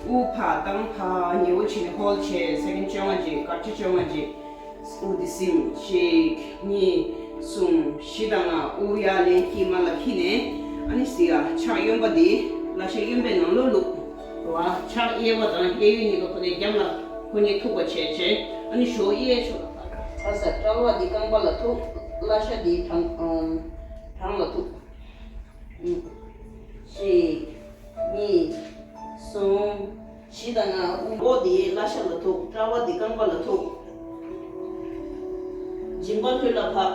དབུགས་ཕར་བཏང་། ཕར་ཉེ་བོ་བྱས་ནས་ཧོལ་བྱས། སེ་ཀེན་བཅོ་ལྔ་བྱས། སྐར་ཆ་བཅོ་ལྔ་བྱས། དབུགས་འདི་ཟིན། གཅིག་གཉིས། གསུམ། བཞི་དང་ལྔ། དབུགས་ཡར་ལེན། དཀྱིལ་མ་ལ་འཁྱེར་ནས། ཨ་ནི་གཟིགས་ཨ། ཕྱག་གཡོན་པ་འདི་བརླ་ཤ་གཡོན་པའི་ནང་ལོགས་བླུགས། རེད་བ། ཕྱག་གཡས་པ་དང་གཡས་གཡོན་གཉིས་ཀ་ཁོ་ནས་རྒྱབ་ལ་ཁོ་གཉིས་ཐུག་པ་བྱས་བྱས། ཨ་ནི་གཞོགས་གཡས་ཕྱོགས་ལ་ཕར། ཨ་ས། དཔྲལ་བ་འདི་རྐང་པ་ལ་ཐུག། བརླ་ཤ་འདི་བྲང་། ཨམ། བྲང་ལ་ཐུག། གཅིག་གཉིས། གསུམ། བཞི་དང་ལྔ། དབུགས་འོ་དེ་བརླ་ཤ་ལ་ཐུག། དཔྲལ་བ་དེ་རྐང་པ་ལ་ཐུག། མཇིང་པ་ལྷོད་ལ་བབས།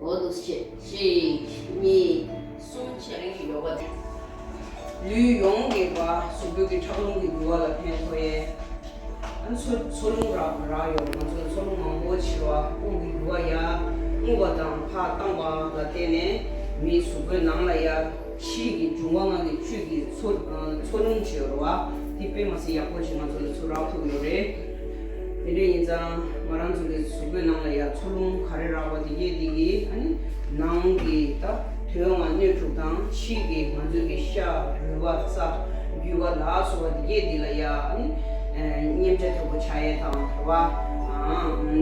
འོ་འདུག་སེ་བྱས། གཅིག་གཉིས། གསུམ་བྱས། རང་གི་ཡོ་ག་དེ། ལུས་ཡོངས་ཀྱི་བ། གཟུགས་པོ་གི་ཁྲག་རླུང་གི་རྒྱུ་བ་ལ་ཕན་ཐོགས་ཡས། ཨ་ནི་འཚོ་འཚོ་རླུང་རག་རག་ཡོད། ང་ཚོ་ལ་འཚོ་རླུང་མང་པོ་བྱེད་པ། དབུགས་ཀྱི་རྒྱུ་བ་ཡར་རྔུབ་པ་དང་ཕར་བཏང་བ་ལ་བརྟེན་ནས་མིའི་གཟུགས་པོའི་ནང་ལ་ཡ་ཕྱིའི་གི་འབྱུང་བ་ལྔ་གི་བཅུད་ཀྱི་འཚོ་ཨ་འཚོ་རླུང་བྱེད་ཡོད་རེད་བ། དེ་དཔེ་མ་སྲིད་ཡག་པོ་ཞིག་ང་ཚོ་ལ་ཚུར་རག་ཐུབ་ཡོད་རེད། དེ་འདྲ་ཡིན་ཙང་ང་རང་ཚོ་གི་གཟུགས་པོའི་ནང་ལ་ཡ་འཚོ་རླུང་ག་རེ་རག་པ་དེ་གས་དེ་གི་ཨ་ནི་ནང་གི་ད་དོན་ལྔ་སྣོད་དྲུག་དང་ཕྱི་གི་ང་ཚོའི་གི་ཤ་རུས་པ་རྩ་རྒྱུས་པ་ལ་སོགས་པ་དེ་གས་དེ་ལ་ཡ་ཨ་ནི་མཉེན་ཆ་དོད་པོ་ཆགས་ཡས་དང་རེད་བ། ཨ་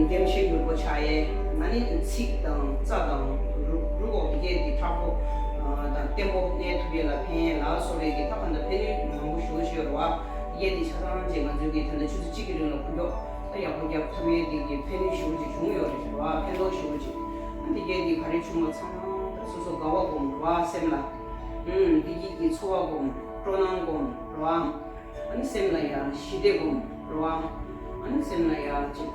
འདེམས་ཤེས་མྱུར་པོ་ཆགས་ཡས། ཨ་ནི་ཚིགས་དང་རྩ་དང་རུ་རུ་ཁོག་དེ་གས་དེ་མཁྲེགས་པོ་དང་བརྟན་པོ་གནས་ཐུབ་ཡས་ལ་ཕན་ཡས་ལ་སོགས་པའི་གི་ད་ག་འདྲ་ཕན་ནུས་མང་པོ་ཞེ་པོ་ཞིག་ཡོད་རེད་བ། དེ་གས་དེ་ཆ་ཚང་ཅིག་ང་ཚོའི་གི་ད་ལྟ་ཆུ་ཚོད་གཅིག་གི་རིང་ལ་འཁོར་རྒྱུག་ད་ཡག་པོ་རྒྱག་ཐུབ་ཡས་དེ་གི་ཕན་ནུས་ཞེ་པོ་ཅིག་བྱུང་ཡོད་རེད་བ། ཕན་ཐོགས་ཞེ་པོ་ཅིག་ཨ་དེ་གས་དེ་ག་རེ་བྱུང་བ་ཚང་མ་ད་སོ་སོ་དགའ་བ་སྒོམ་རེད་བ། སེམས་ལ་ཨུམ་བདེ་སྐྱིད་ཀྱི་ཚོར་བ་སྒོམ། སྤྲོ་སྣང་སྒོམ་རེད་བ། ཨ་ནི་སེམས་ལ་ཡང་ཞི་བདེ་སྒོམ་རེད་བ། ཨ་ནི་སེམས་ལ་ཡང་ཅིག་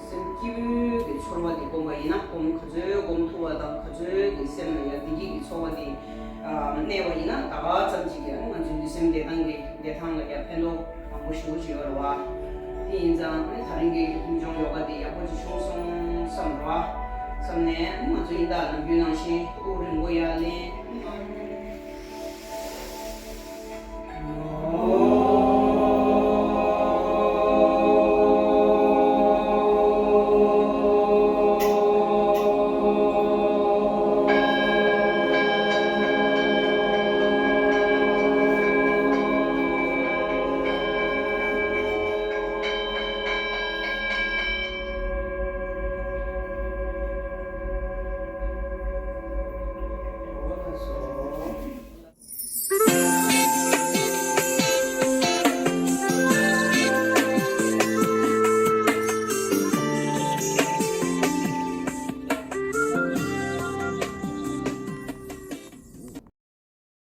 སེམས་སྐྱིད་པོའི་གི་ཚོར་བ་དེ་སྒོམ་པ་ཡིན་ན། སྒོམ་ག་ཚོད་སྒོམ་ཐུབ་པ་དང་ག་ཚོད་གི་སེམས་ལ་ཡང་བདེ་སྐྱིད་ཀྱི་ཚོར་བ་དེ་ཨ་གནས་པ་ཡིན་ན་ད་ག་ཙམ་ཅིག་གི་ཨ་ནི་ང་ཚོའི་གི་སེམས་བདེ་ཐང་གི་བདེ་ཐང་ལ་ཡང་ཕན་ཐོགས་མང་པོ་ཞེ་པོ་ཅིག་ཡོད་རེད་བ། དེ་ཡིན་ཙང་ཨ་ནི་ད་རིང་གི་ཡུལ་ལྗོངས་ཡོ་ག་དེ་ཡག་པོ་ཅིག་བྱུང་སོང་བསམ་རེད་བ། བསམ་ནས་ཨ་ནི་ང་ཚོ་ཡིན་ད་ནམ་རྒྱུན་ནང་བཞིན་དབུགས་རིང་པོ་ཡར་ལེན།